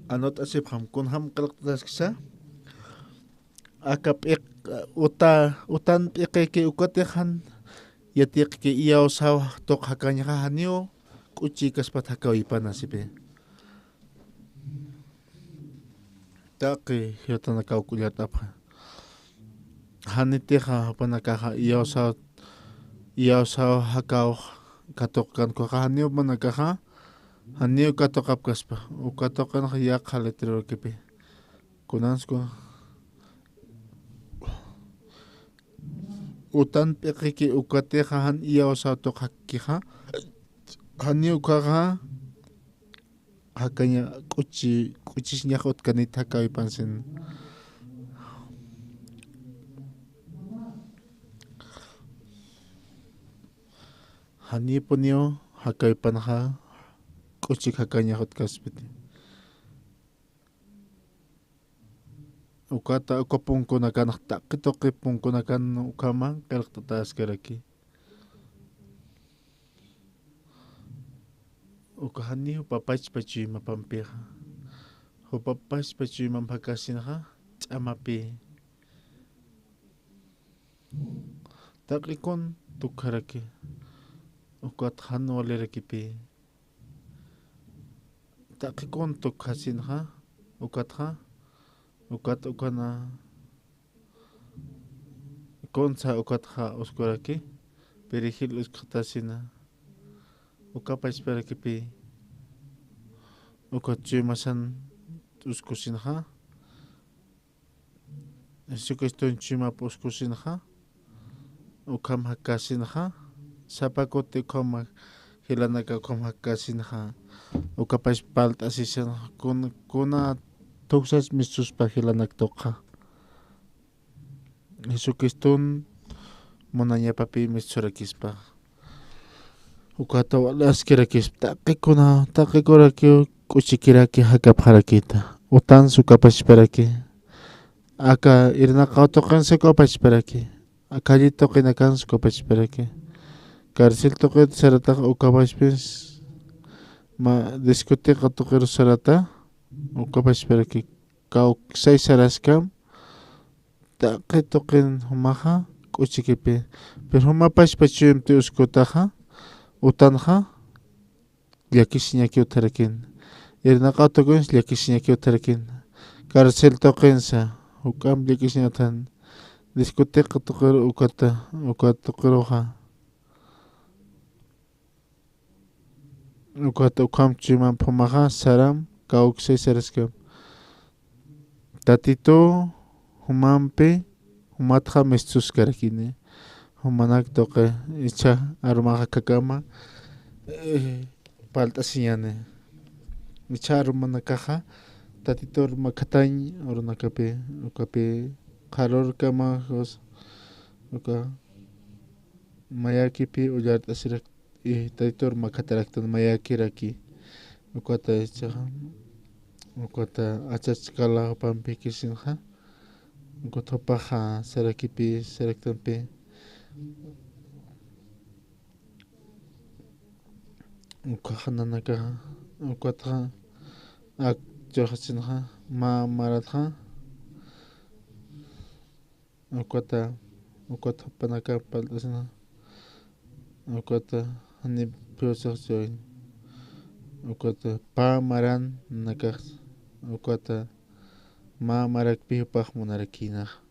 Anot'asipxam kunjam qillqt'ataskisa. Aka p'iq, uta, utan p'iqiki ukatix jan yatiqki iyawsaw tuq jakañxa janiw k'uchikaspat jakäwipana sipi. Taqi jiwatanakaw k'ullart'apxa. Janitixa jupanakaxa iyawsaw, iyawsaw jakäw katuqkankuxa janiw jupanakaxa, janiw katuqapkaspa. Uka tuqinxa yaqha letrerokipi. Kunansku utan p'iqiki ukatixa jan iyawsaw tuq jakkixa, janiw ukaxa jakaña k'uchi, k'uchisiñax utkanit jakäwipan sasina. Janipuniw jakäwipanxa k'uchik jakañax utkaspiti. Ukata uka punkunakanx taqi tuqi punkunakan ukhama qillqt'atäskaraki. Uka jani jupapachpa chuymapampixa. Jupapachpa chuymamp jakasinxa ch'amapï. Taqi kun tukjaraki. Ukat jan walirakipï. Taqi kun tukjasinxa, ukatxa, ukat ukana, kunsa ukatxa uskuraki, perejil uskxatasina, uka pachparakipï, ukat chuymasan uskusinxa, Jesucriston chuymap uskusinxa, ukham jakkasinxa, sapa kuti ukham jilanaka ukham jakkasinxa, ukapash parlt'asisinxa, kun-, kuna tuksas mischuspa jilanak tuqxa. Jesucriston munañapapï mischsurakispa. Ukata walaskirakispa, taqikuna, taqikurakiw k'uchikiraki jakapxarakita. Utans ukapachparaki. Aka irnaqaw tuqinsa ukapachparaki. Aka calle tuqinakans ukapachparaki. Carcel tuqit saratax ukapachpis. Mä discoteca tuqir sarata ukapachparaki. Kawksay saraskam. Taqi tuqin jumaxa k'uchikipï. Pero juma pachpa chuympi uskutaxa, utanxa, llakisiñaki utjarakin. Irnaqaw tuqins llakisiñaki utjarakin. Carcel tuqinsa, juk'amp llakisiña utjan. Discoteca tuqir ukata, ukat tuqiruxa. Ukat ukham chuymamp jumaxa saram, kawksay saraskam. Tatitu jumampi, jumatxa mischsuskarakini. Jumanak tuqi, ichha arumaxa khakama, eh, parlt'asiñani. Ichha arumanakaxa, Tatitur makhatañ urunakapi, ukapi, qharürkama, uka, mayakipï ullart'asirak, eh, Tatitur makhataraktan mayakiraki. Ukata ichaxa, ukata achachkala jupampi kisinxa. Ukat jupaxa sarakipï, saraktanpï. Ukaxa nanakaxa, ukatxa ak churxasinxa, mä maratxa, ukata, ukat jupanaka palt'asinxa, ukata jani phiwsax churin, ukata pä maran nanakax, ukata mä marakpi jupax munarakïnaxa.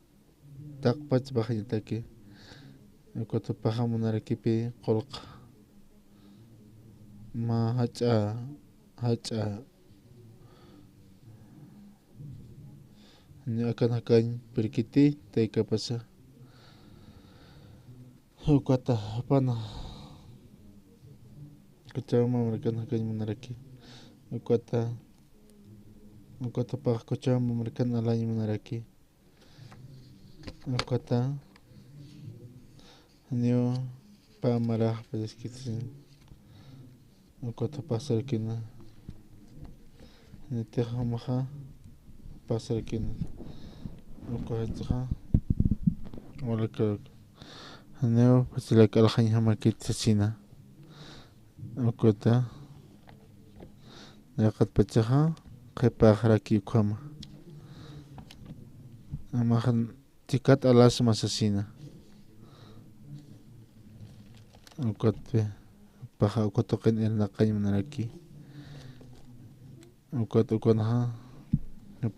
Taqpach paxañataki, ukat jupaxa munarakipi qullq mä jach'a, jach'a, jani akan jakañ pirkiti taykapasa. Ukata jupana Cochabamba markan jakañ munaraki. Ukata, ukata jupax Cochabamba markan alañ munaraki. Ukata janiw pä marax payaskin. Ukata jupax sarakina. Janitix jumaxa jupax sarakina. Uka jach'a, walakar, janiw pachilak alxañjamakit sasina. Ukata, yaqatpachaxa qhipaxaraki ukhama. Amaxa chikat alasma sasina. Ukatpi, paxa uka tuqin irnaqañ munaraki. Ukat ukanxa,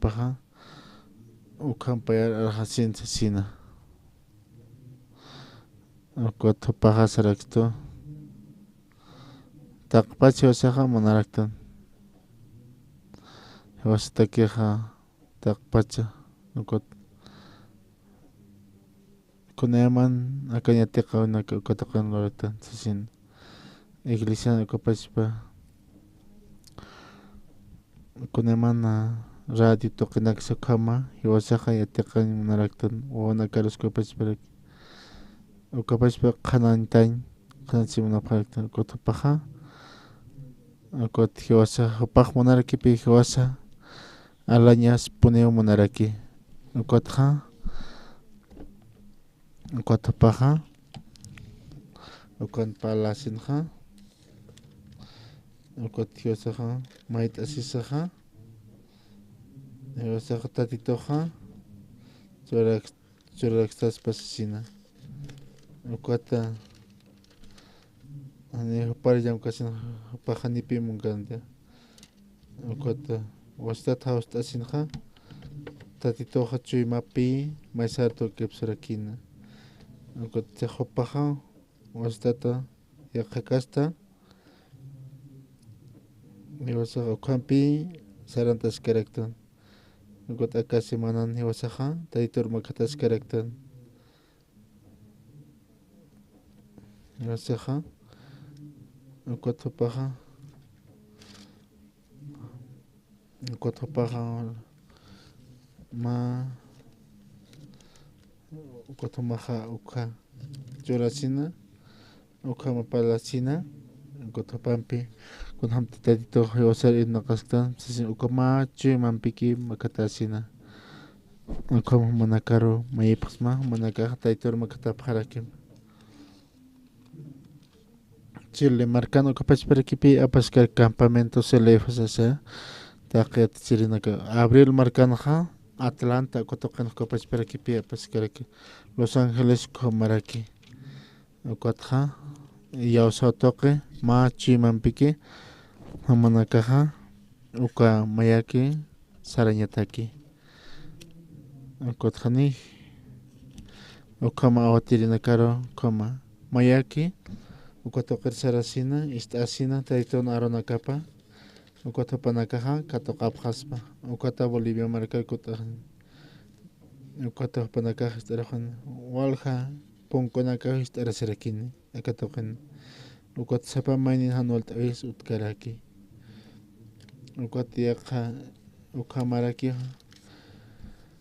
paxa, ukham payar arxasin sasina. Ukat jupaxa saraktu. Taqpach jiwasaxa munaraktan. Jiwasatakixa taqpacha, ukat kunayman akañ yatiqawinaka uka tuqin luraktan sasin. Iglesian ukapachpa, kunayman radio tuqinaksa ukhama, jiwasaxa yatiqañ munaraktan, wawanakarus ukapachparak, ukapachpa qhanañtañ, qhanañchi munapxaraktan, ukat jupaxa, ukat jiwasa, jupax munarakipi jiwasa, alañas puniw munaraki. Ukatxa, ukat jupaxa, ukan parlasinxa, ukat jiwasaxa, mayt'asisaxa, jiwasaxa Tatituxa, churak, churaksaspa sasina. Ukata, jani jupar llamkasin, jupax janipi munkanti. Ukata, wastat jawst'asinxa, Tatituxa chuymapi, maysar tuqipsarakina. Ukata, jupaxa, wastata, yaqha kasta, jiwasaxa ukhampi, sarantaskaraktan. Ukata, aka semanan jiwasaxa, Tatitur makataskaraktan. Jiwasaxa, ukat jupaxa, ukat jupaxa, mä, ukat jumaxa, ukha churasina, ukhama parlasina, ukat jupampi, kunjamti Tatitux jiwasar irnaqasktan sasin, uka mä chuymampiki makatasina. Ukham jumanakaru mayipxsma, jumanakaxa Tatitur makatapxarakim. Chile markan ukapachparakipi apaskar campamento Celef sasa, taqi yatichirinaka. Abril markanxa Atlanta uka tuqin ukapachparakipi apaskaraki. Los Ángeles ukhamaraki. Ukatxa, iyawsaw tuqi, mä chuymampiki, jumanakaxa, uka mayaki sarañataki. Ukatxa ni, ukhama awatirinakaru, ukhama mayaki, uka tuqir sarasina, ist'asina, Tatitun arunakapa, ukat jupanakaxa katuqapxaspa, ukata Bolivia markar kut'axin. Ukat jupanakax ist'araxin, walja punkunakax ist'arasirakini, aka tuqin. Ukat sapa maynin jan walt'awis utkaraki. Ukat yaqha, ukhamaraki,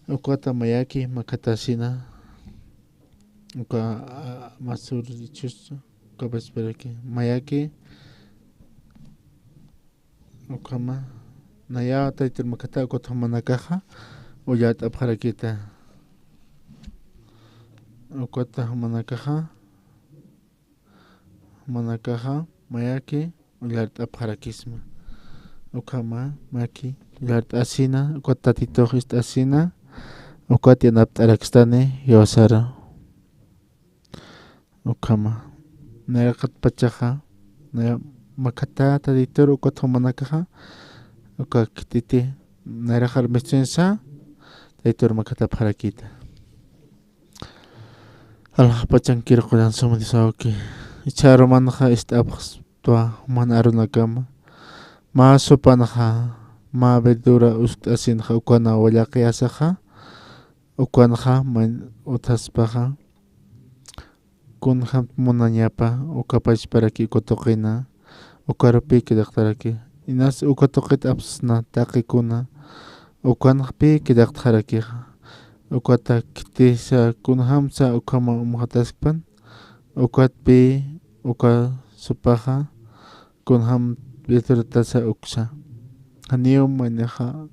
ukata mayaki makatasina, uka, a, masur ichus, ukapachparaki, mayaki, ukhama, nayaw Tatitur makata, ukat jumanakaxa, ullart'apxarakita. Ukata jumanakaxa, jumanakaxa, mayaki, ullart'apxarakisma. Ukhama, maki, ullart'asina, ukat Tatitux ist'asina, ukat yanapt'arakistani, jiwasaru. Ukhama. Nayraqatpachaxa, naya-, makata Tatitur ukat jumanakaxa, uka khititi, nayraqar mistunsa, Tatitur makatapxarakita. Alaxpachankir qullan suma Diosawki. Ichha arumanxa ist'apxtwa juman arunakama. Mä supanxa, mä verdura uskt'asinxa, ukana wallaqi asaxa, ukanxa, man uthaspaxa, kunjam munañapa, uka pachparaki uka tuqina, ukarupi quedaqtaraki. Inas uka tuqit apsna taqikuna, ukanxpi quedaqtxarakixa. Ukata khitisa kunjamsa ukhama umxataskpan, ukatpi uka supaxa, kunjam verdurtasa uksa. Janiw maynixa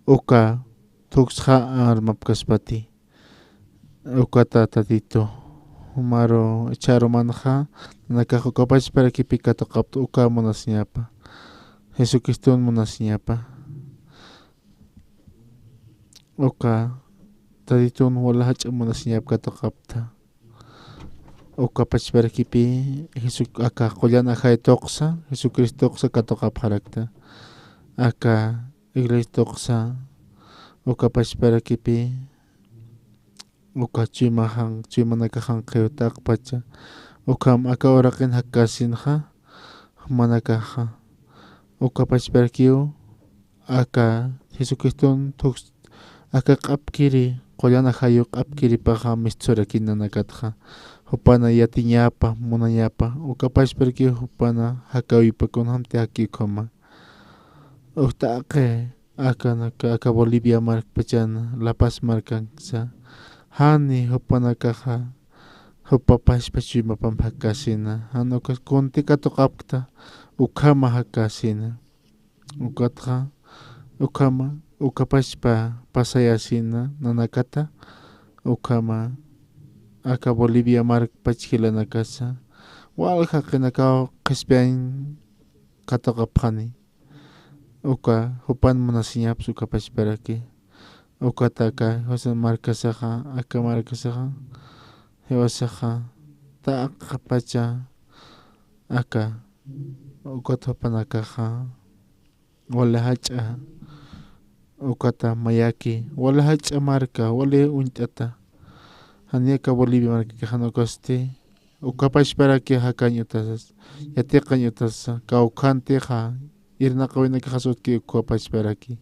uka thuksxa armapkaspati. Ukata Tatitu. Jumaru ichha arumanxa, nanakax uka pachparakipi katuqapta uka munasiñapa. Jesucriston munasiñapa. Uka Tatitun wala jach'a munasiñap katuqapta. Uka pachparakipi Jesu-, aka qullan ajay tuqsa, Jesucristo tuqsa katuqapxarakta. Aka iglesia tuqsa, uka pachparakipi, uka chuymaxan, chuymanakaxan qhiw taqpacha, ukham aka uraqin jakkasinxa, jumanakaxa, uka pachparakiw, aka Jesucriston thuks-, aka q'apkiri, qullan ajayu q'apkiripaxa mistsurakina nanakatxa, jupana yatiñapa, munañapa, uka pachparakiw jupana jakawipa kunjamti jaki ukhama. Uj taqi, akanaka, aka Bolivia markpachana, La Paz markanksa. Jani jupanakaxa, jupa pachpa chuymapam jakasina. Jan ukas kunti katuqapkta, ukhama jakasina. Ukatxa, ukhama, uka pachpa pasayasina, nanakata, ukhama, aka Bolivia markpach jilanakasa. Walja jaqinakaw qhispiyañ katuqapxani. Uka jupan munasiñapsa uka pachparaki. Ukata aka José markasaxa, aka markasaxa, jiwasaxa, taqpacha aka, ukat jupanakaxa, wali jach'a, ukata mayaki, wali jach'a marka, wali uñt'ata. Jani aka Bolivia markaki jan ukasti, uka pachparaki jakañ utasas, yatiqañ utasasa, kawkhantixa, irnaqawinakaxas utki uka pachparaki.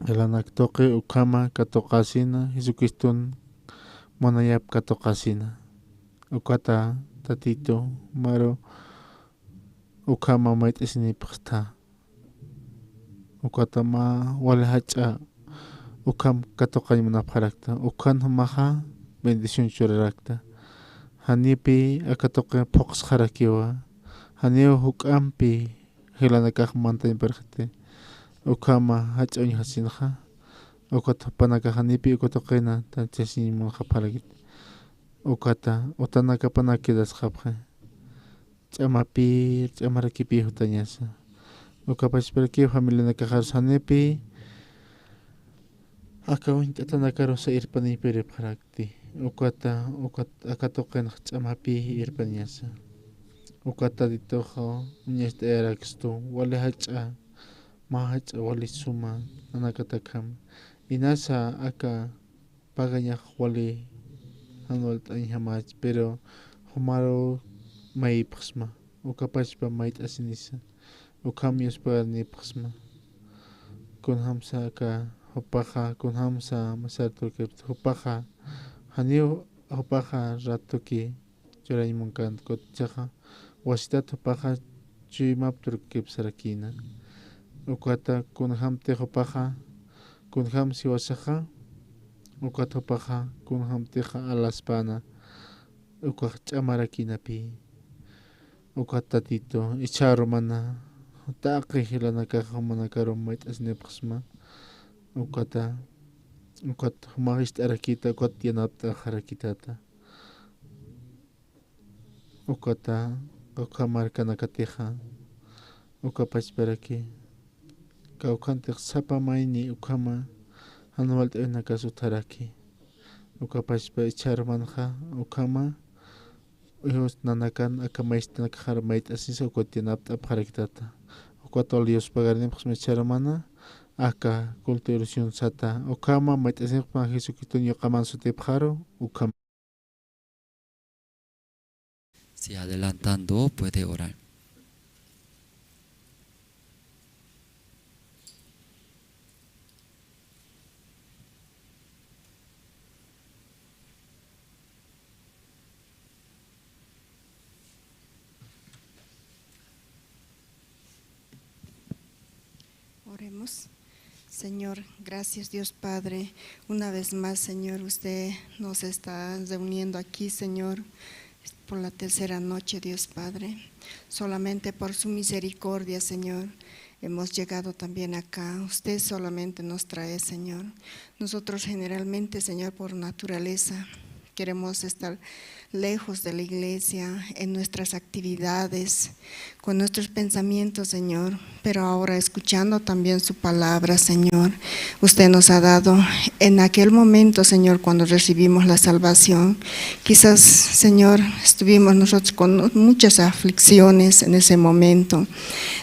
Jilanak tuqi ukhama katuqasina, Jesucriston munayap katuqasina. Ukata Tatitu, maru ukhama mayt'asinipxta. Ukata mä wali jach'a ukham katuqañ munapxarakta. Ukhan jumaxa bendición churarakta. Janipi aka tuqi phuqsxarakiwa. Janiw juk'ampi jilanakax mantañparxiti. Ukhama jach'a uñjasinxa. Ukat jupanakax janipi uka tuqina tanchasiñ munxapxarakiti. Ukata utanakapanak quedasxapxi. Ch'amapir, ch'amarakipï jutañasa. Uka pachparakiw familianakaxarus janipi aka uñt'atanakarusa irpaniñ puripxarakti. Ukata, ukat, aka tuqinx ch'amapï irpañasa. Ukat Tatituxa uñacht'ayarakstu, wali jach'a, mä jach'a wali suma nanakatakjama. Inasa aka pagañax wali jan walt'añjamach, pero jumaru mayipxsma, uka pachpa mayt'asinisa, ukham yuspagarnipxsma. Kunjamsa aka jupaxa, kunjamsa masar turkipxta jupaxa, janiw jupaxa ratuki churañ munkant kutichaxa, wasitat jupaxa chuymap turkipsarakïna. Ukata kunjamtix jupaxa, kunjam jiwasaxa, ukat jupaxa, kunjamtixa alaspäna, ukax ch'amarakïnapï. Ukat Tatitu, ichha arumana, taqi jilanakax jumanakaru mayt'asinipxsma, ukata, ukat jumax ist'arakïta, ukat yanapt'axarakïtata. Ukata, Uka markanakatixa, uka pachparaki, kawkhantix sapa mayni ukhama jan walt'awinakas utjaraki. Uka pachpa ichharmanxa ukhama, uyus nanakan aka maystanakaxar mayt'asinsa ukat yanapt'apxarakitata. Ukat wal Dios pagarnipxsma ichharmana, aka culto y oración sata. Ukhama mayt'asinipxsma Jesucristo ñuqaman sutipxaru, ukhama. Sí, adelantando, puede orar. Oremos. Señor, gracias, Dios Padre. Una vez más, Señor, usted nos está reuniendo aquí, Señor, por la tercera noche, Dios Padre. Solamente por su misericordia, Señor, hemos llegado también acá. Usted solamente nos trae, Señor. Nosotros generalmente, Señor, por naturaleza, queremos estar lejos de la iglesia, en nuestras actividades, con nuestros pensamientos, Señor. Pero ahora, escuchando también su palabra, Señor, usted nos ha dado en aquel momento, Señor, cuando recibimos la salvación. Quizás, Señor, estuvimos nosotros con muchas aflicciones en ese momento.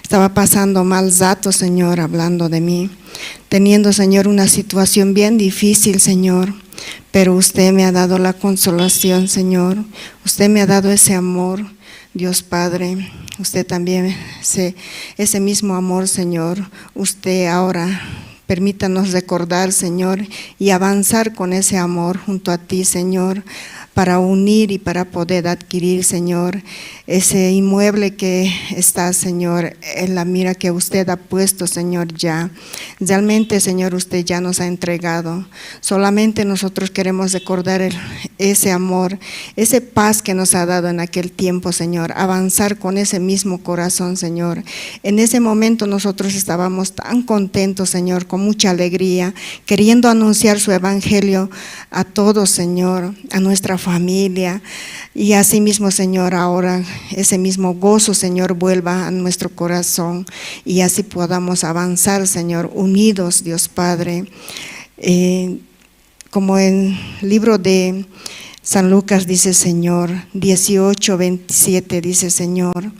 Estaba pasando mal rato, Señor, hablando de mí, teniendo, Señor, una situación bien difícil, Señor. Pero usted me ha dado la consolación, Señor. Usted me ha dado ese amor, Dios Padre. Usted también, ese, ese mismo amor, Señor, usted ahora permítanos recordar, Señor, y avanzar con ese amor junto a ti, Señor, para unir y para poder adquirir, Señor, ese inmueble que está, Señor, en la mira que usted ha puesto, Señor, ya. Realmente, Señor, usted ya nos ha entregado. Solamente nosotros queremos recordar el, ese amor, esa paz que nos ha dado en aquel tiempo, Señor. Avanzar con ese mismo corazón, Señor. En ese momento nosotros estábamos tan contentos, Señor, con mucha alegría, queriendo anunciar su evangelio a todos, Señor, a nuestra familia. Y asimismo, Señor, ahora ese mismo gozo, Señor, vuelva a nuestro corazón y así podamos avanzar, Señor, unidos, Dios Padre. Eh, como en libro de San Lucas dice, Señor, dieciocho veintisiete dice, Señor,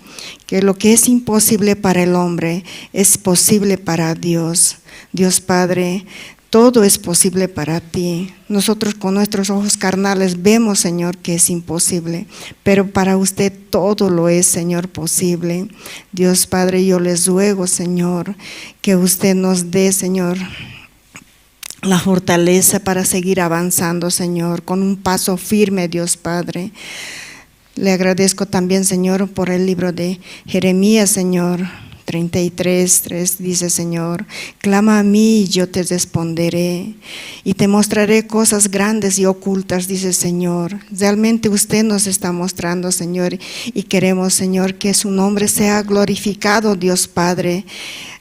que lo que es imposible para el hombre es posible para Dios. Dios Padre, todo es posible para ti. Nosotros con nuestros ojos carnales vemos, Señor, que es imposible, pero para usted todo lo es, Señor, posible. Dios Padre, yo les ruego, Señor, que usted nos dé, Señor, la fortaleza para seguir avanzando, Señor, con un paso firme, Dios Padre. Le agradezco también, Señor, por el libro de Jeremías, Señor. Treinta y tres, tres dice, Señor, clama a mí y yo te responderé y te mostraré cosas grandes y ocultas, dice, Señor. Realmente usted nos está mostrando, Señor, y queremos, Señor, que su nombre sea glorificado, Dios Padre,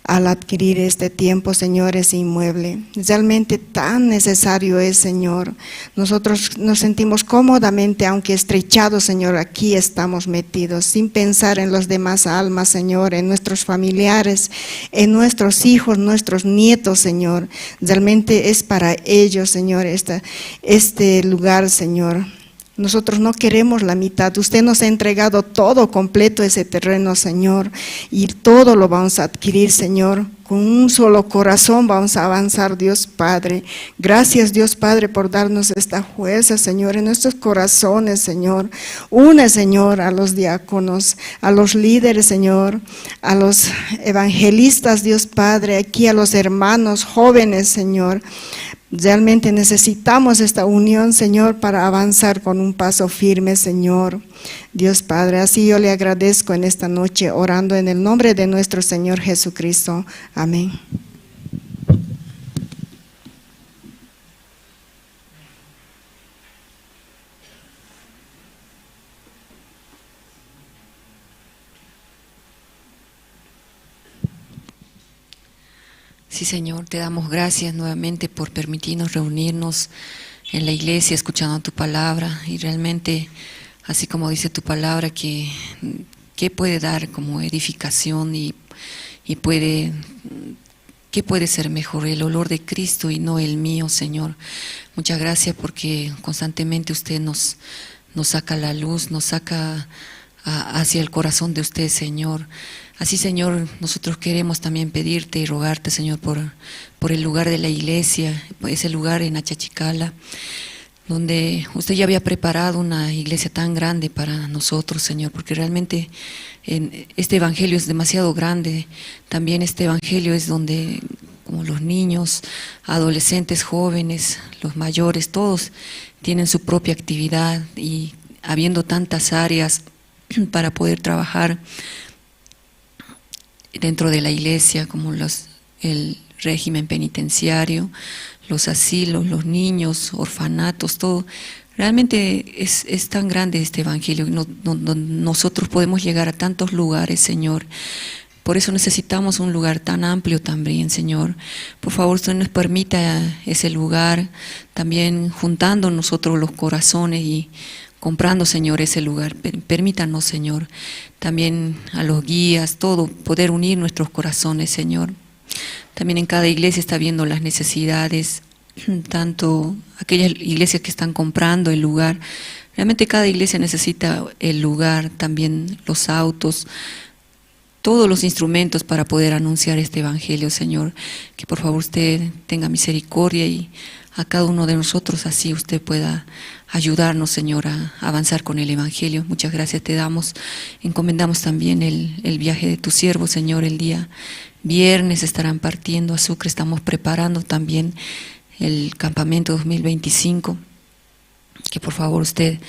al adquirir este tiempo, Señor, ese inmueble. Realmente tan necesario es, Señor. Nosotros nos sentimos cómodamente, aunque estrechados, Señor, aquí estamos metidos, sin pensar en los demás almas, Señor, en nuestros familiares, en nuestros hijos, nuestros nietos, Señor. Realmente es para ellos, Señor, esta, este lugar, Señor. Nosotros no queremos la mitad. Usted nos ha entregado todo completo ese terreno, Señor, y todo lo vamos a adquirir, Señor. Con un solo corazón vamos a avanzar, Dios Padre. Gracias, Dios Padre, por darnos esta fuerza, Señor, en nuestros corazones, Señor. Une, Señor, a los diáconos, a los líderes, Señor, a los evangelistas, Dios Padre, aquí a los hermanos jóvenes, Señor. Realmente necesitamos esta unión, Señor, para avanzar con un paso firme, Señor. Dios Padre, así yo le agradezco en esta noche, orando en el nombre de nuestro Señor Jesucristo. Amén. Sí, Señor, te damos gracias nuevamente por permitirnos reunirnos en la iglesia escuchando tu palabra. Y realmente, así como dice tu palabra, que ¿qué puede dar como edificación y, y puede, qué puede ser mejor, el olor de Cristo y no el mío, Señor? Muchas gracias porque constantemente usted nos, nos saca la luz, nos saca a, hacia el corazón de usted, Señor. Así, Señor, nosotros queremos también pedirte y rogarte, Señor, por, por el lugar de la iglesia, ese lugar en Achachicala, donde usted ya había preparado una iglesia tan grande para nosotros, Señor, porque realmente en, este evangelio es demasiado grande. También este evangelio es donde, como los niños, adolescentes, jóvenes, los mayores, todos tienen su propia actividad y habiendo tantas áreas para poder trabajar dentro de la iglesia, como los, el régimen penitenciario, los asilos, los niños, orfanatos, todo. Realmente es, es tan grande este evangelio. No, no, no, nosotros podemos llegar a tantos lugares, Señor. Por eso necesitamos un lugar tan amplio también, Señor. Por favor, usted nos permita ese lugar, también juntando nosotros los corazones y comprando, Señor, ese lugar. Per- permítanos, Señor, también a los guías, todo, poder unir nuestros corazones, Señor. También en cada iglesia está viendo las necesidades, tanto aquellas iglesias que están comprando el lugar. Realmente cada iglesia necesita el lugar, también los autos, todos los instrumentos para poder anunciar este evangelio, Señor. Que por favor usted tenga misericordia y a cada uno de nosotros así usted pueda ayudarnos, Señor, a avanzar con el evangelio. Muchas gracias te damos. Encomendamos también el, el viaje de tu siervo, Señor. El día viernes estarán partiendo a Sucre. Estamos preparando también el campamento dos mil veinticinco. Que por favor usted,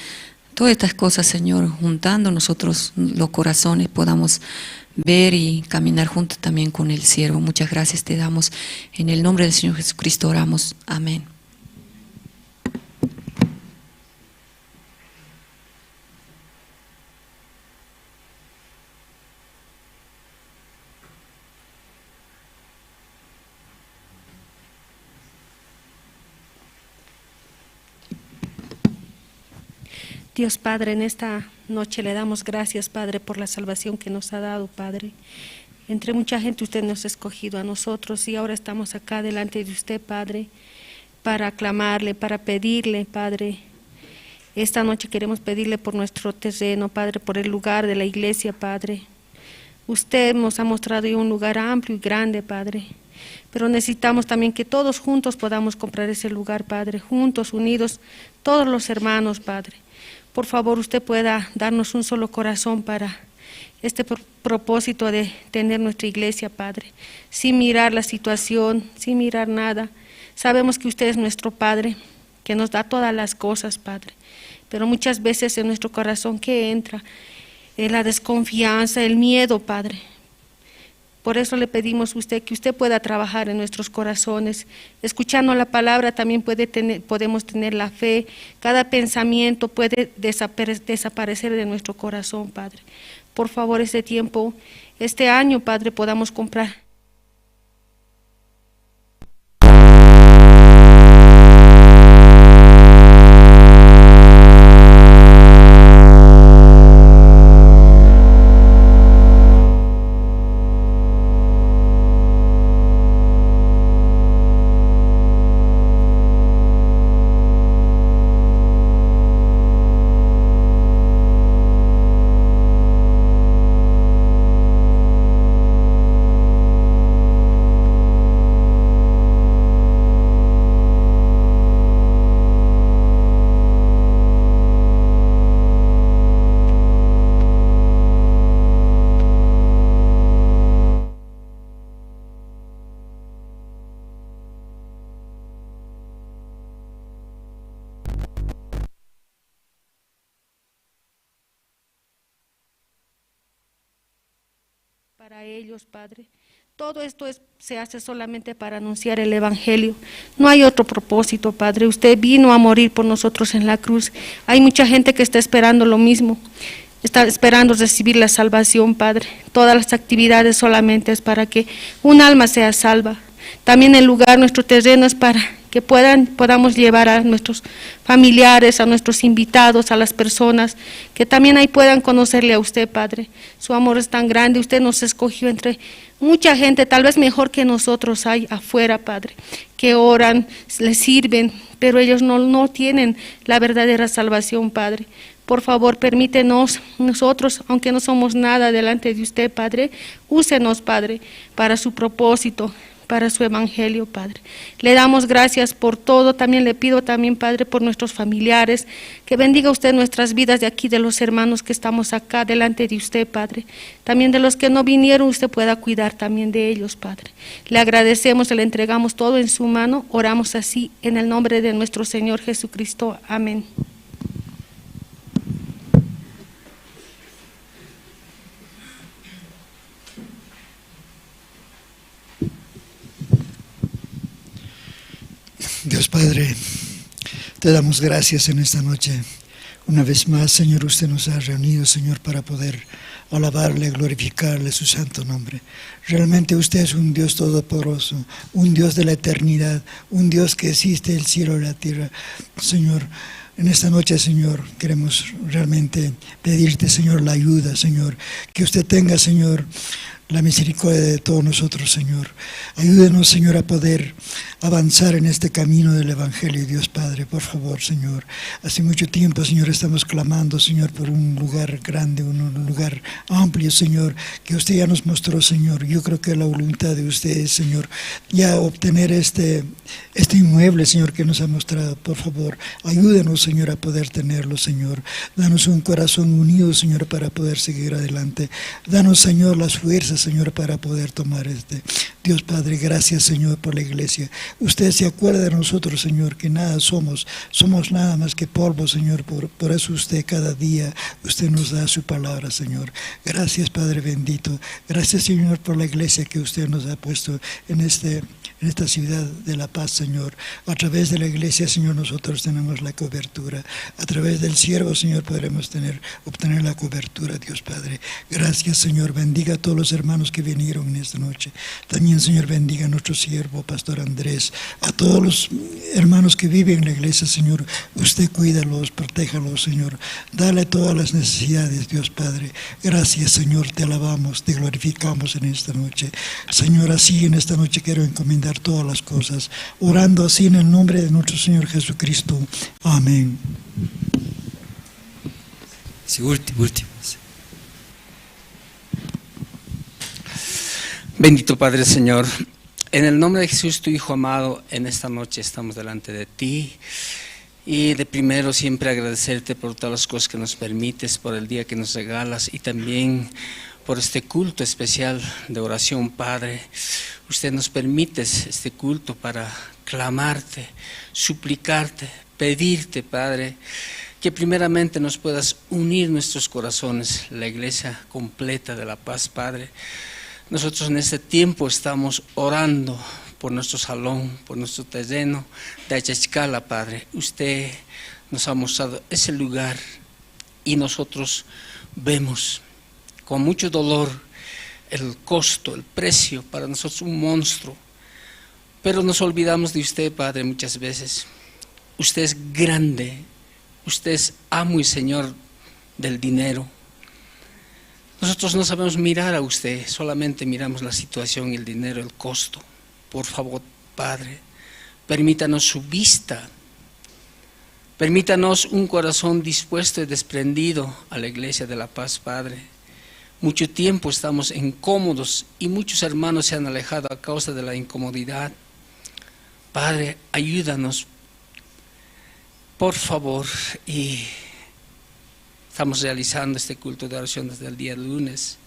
todas estas cosas, Señor, juntando nosotros los corazones, podamos ver y caminar juntos también con el siervo. Muchas gracias te damos. En el nombre del Señor Jesucristo oramos. Amén. Dios Padre, en esta noche le damos gracias, Padre, por la salvación que nos ha dado, Padre. Entre mucha gente usted nos ha escogido a nosotros y ahora estamos acá delante de usted, Padre, para aclamarle, para pedirle, Padre. Esta noche queremos pedirle por nuestro terreno, Padre, por el lugar de la iglesia, Padre. Usted nos ha mostrado ya un lugar amplio y grande, Padre. Pero necesitamos también que todos juntos podamos comprar ese lugar, Padre. Juntos, unidos, todos los hermanos, Padre. Por favor, usted pueda darnos un solo corazón para este pro- propósito de tener nuestra iglesia, Padre. Sin mirar la situación, sin mirar nada. Sabemos que usted es nuestro Padre, que nos da todas las cosas, Padre. Pero muchas veces en nuestro corazón, ¿qué entra? Es la desconfianza, el miedo, Padre. Por eso le pedimos a usted que usted pueda trabajar en nuestros corazones. Escuchando la palabra también puede tener, podemos tener la fe. Cada pensamiento puede desapare- desaparecer de nuestro corazón, Padre. Por favor, este tiempo, este año, Padre, podamos comprar para ellos, Padre. Todo esto es, se hace solamente para anunciar el Evangelio. No hay otro propósito, Padre. Usted vino a morir por nosotros en la cruz. Hay mucha gente que está esperando lo mismo. Está esperando recibir la salvación, Padre. Todas las actividades solamente es para que un alma sea salva. también el lugar, nuestros terrenos, para que puedan, podamos llevar a nuestros familiares, a nuestros invitados, a las personas, que también ahí puedan conocerle a usted, Padre. Su amor es tan grande, usted nos escogió entre mucha gente, tal vez mejor que nosotros hay afuera, Padre, que oran, le sirven, pero ellos no, no tienen la verdadera salvación, Padre. Por favor, permítenos, nosotros, aunque no somos nada delante de usted, Padre, úsenos, Padre, para su propósito, para su evangelio, Padre. Le damos gracias por todo. También le pido también, Padre, por nuestros familiares, que bendiga usted nuestras vidas de aquí, de los hermanos que estamos acá delante de usted, Padre. También de los que no vinieron, usted pueda cuidar también de ellos, Padre. Le agradecemos, le entregamos todo en su mano. Oramos así en el nombre de nuestro Señor Jesucristo. Amén. Dios Padre, te damos gracias en esta noche. Una vez más, Señor, usted nos ha reunido, Señor, para poder alabarle, glorificarle su santo nombre. Realmente usted es un Dios todopoderoso, un Dios de la eternidad, un Dios que existe el cielo y la tierra. Señor, en esta noche, Señor, queremos realmente pedirte, Señor, la ayuda, Señor, que usted tenga, Señor, la misericordia de todos nosotros, Señor. Ayúdenos, Señor, a poder avanzar en este camino del Evangelio, Dios Padre, por favor, Señor. Hace mucho tiempo, Señor, estamos clamando, Señor, por un lugar grande, un, un lugar amplio, Señor, que usted ya nos mostró, Señor. Yo creo que la voluntad de usted es, Señor, ya obtener este, este inmueble, Señor, que nos ha mostrado. Por favor, ayúdenos, Señor, a poder tenerlo, Señor. Danos un corazón unido, Señor, para poder seguir adelante. Danos, Señor, las fuerzas, Señor, para poder tomar este. Dios Padre, gracias, Señor, por la iglesia. Usted se acuerda de nosotros, Señor, que nada somos. Somos nada más que polvo, Señor. Por, por eso usted cada día, usted nos da su palabra, Señor. Gracias, Padre bendito. Gracias, Señor, por la iglesia que usted nos ha puesto en este, en esta ciudad de La Paz, Señor. A través de la iglesia, Señor, nosotros tenemos la cobertura. A través del siervo, Señor, podremos tener, obtener la cobertura, Dios Padre. Gracias, Señor. Bendiga a todos los hermanos que vinieron en esta noche. También, Señor, bendiga a nuestro siervo, Pastor Andrés, a todos los hermanos que viven en la iglesia, Señor. Usted cuídalos, protéjalos, Señor. Dale todas las necesidades, Dios Padre. Gracias, Señor, te alabamos, te glorificamos en esta noche. Señor, así en esta noche quiero encomendar todas las cosas, orando así en el nombre de nuestro Señor Jesucristo. Amén. Sí, último, último. Bendito Padre, Señor. En el nombre de Jesús, tu Hijo amado, en esta noche estamos delante de ti. Y de primero siempre agradecerte por todas las cosas que nos permites, por el día que nos regalas y también por este culto especial de oración, Padre. Usted nos permite este culto para clamarte, suplicarte, pedirte, Padre, que primeramente nos puedas unir nuestros corazones, la iglesia completa de La Paz, Padre. Nosotros en este tiempo estamos orando por nuestro salón, por nuestro terreno de Achachcala, Padre. Usted nos ha mostrado ese lugar y nosotros vemos con mucho dolor el costo, el precio, para nosotros un monstruo. Pero nos olvidamos de usted, Padre, muchas veces. Usted es grande, usted es amo y señor del dinero. Nosotros no sabemos mirar a usted, solamente miramos la situación, el dinero, el costo. Por favor, Padre, permítanos su vista. Permítanos un corazón dispuesto y desprendido a la iglesia de La Paz, Padre. Mucho tiempo estamos incómodos y muchos hermanos se han alejado a causa de la incomodidad. Padre, ayúdanos, por favor, y estamos realizando este culto de oración desde el día lunes,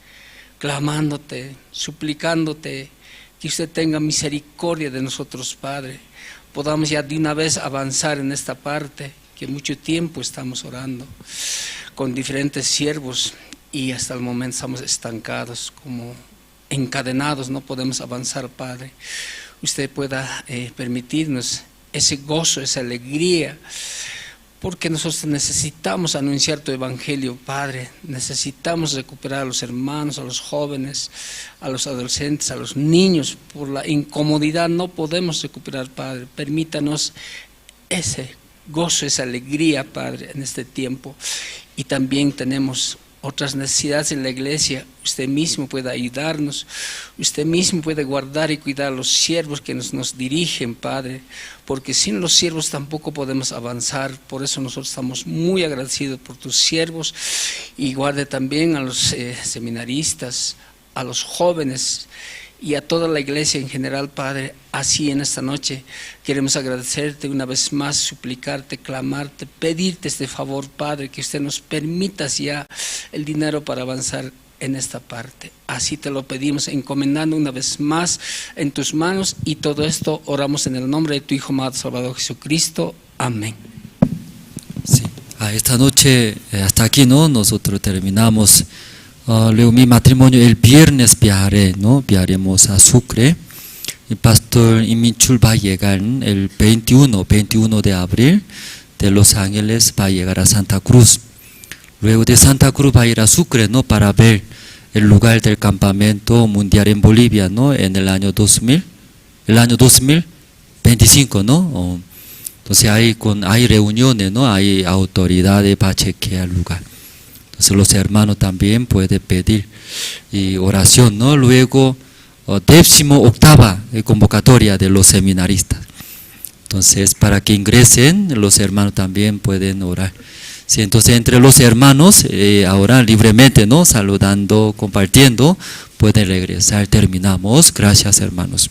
clamándote, suplicándote que usted tenga misericordia de nosotros, Padre. Podamos ya de una vez avanzar en esta parte que mucho tiempo estamos orando con diferentes siervos y hasta el momento estamos estancados, como encadenados, no podemos avanzar, Padre. Usted pueda, eh, permitirnos ese gozo, esa alegría, porque nosotros necesitamos anunciar tu evangelio, Padre. Necesitamos recuperar a los hermanos, a los jóvenes, a los adolescentes, a los niños. Por la incomodidad no podemos recuperar, Padre. Permítanos ese gozo, esa alegría, Padre, en este tiempo. Y también tenemos otras necesidades en la iglesia. Usted mismo puede ayudarnos. Usted mismo puede guardar y cuidar a los siervos que nos, nos dirigen, Padre, porque sin los siervos tampoco podemos avanzar. Por eso nosotros estamos muy agradecidos por tus siervos, y guarde también a los, eh, seminaristas, a los jóvenes y a toda la iglesia en general, Padre. Así en esta noche queremos agradecerte una vez más, suplicarte, clamarte, pedirte este favor, Padre, que usted nos permitas ya el dinero para avanzar en esta parte. Así te lo pedimos, encomendando una vez más en tus manos, y todo esto oramos en el nombre de tu Hijo amado, Salvador Jesucristo. Amén. Sí. A esta noche, eh, hasta aquí, ¿no? Nosotros terminamos. Ah, luego mi matrimonio el viernes viajaré, ¿no? Viajaremos a Sucre. El pastor Iminchul va a llegar el veintiuno, veintiuno de abril de Los Ángeles, va a llegar a Santa Cruz. Luego de Santa Cruz va a ir a Sucre, ¿no? Para ver el lugar del campamento mundial en Bolivia, ¿no? En el año dos mil, el año dos mil veinticinco, ¿no? O, entonces hay, con, hay reuniones, ¿no? Hay autoridades para chequear el lugar. Entonces los hermanos también pueden pedir y oración, ¿no? Luego, o, décimo octava, eh, convocatoria de los seminaristas. Entonces, para que ingresen, los hermanos también pueden orar. Sí, entonces entre los hermanos, eh, ahora libremente, ¿no? Saludando, compartiendo, pueden regresar. Terminamos. Gracias, hermanos.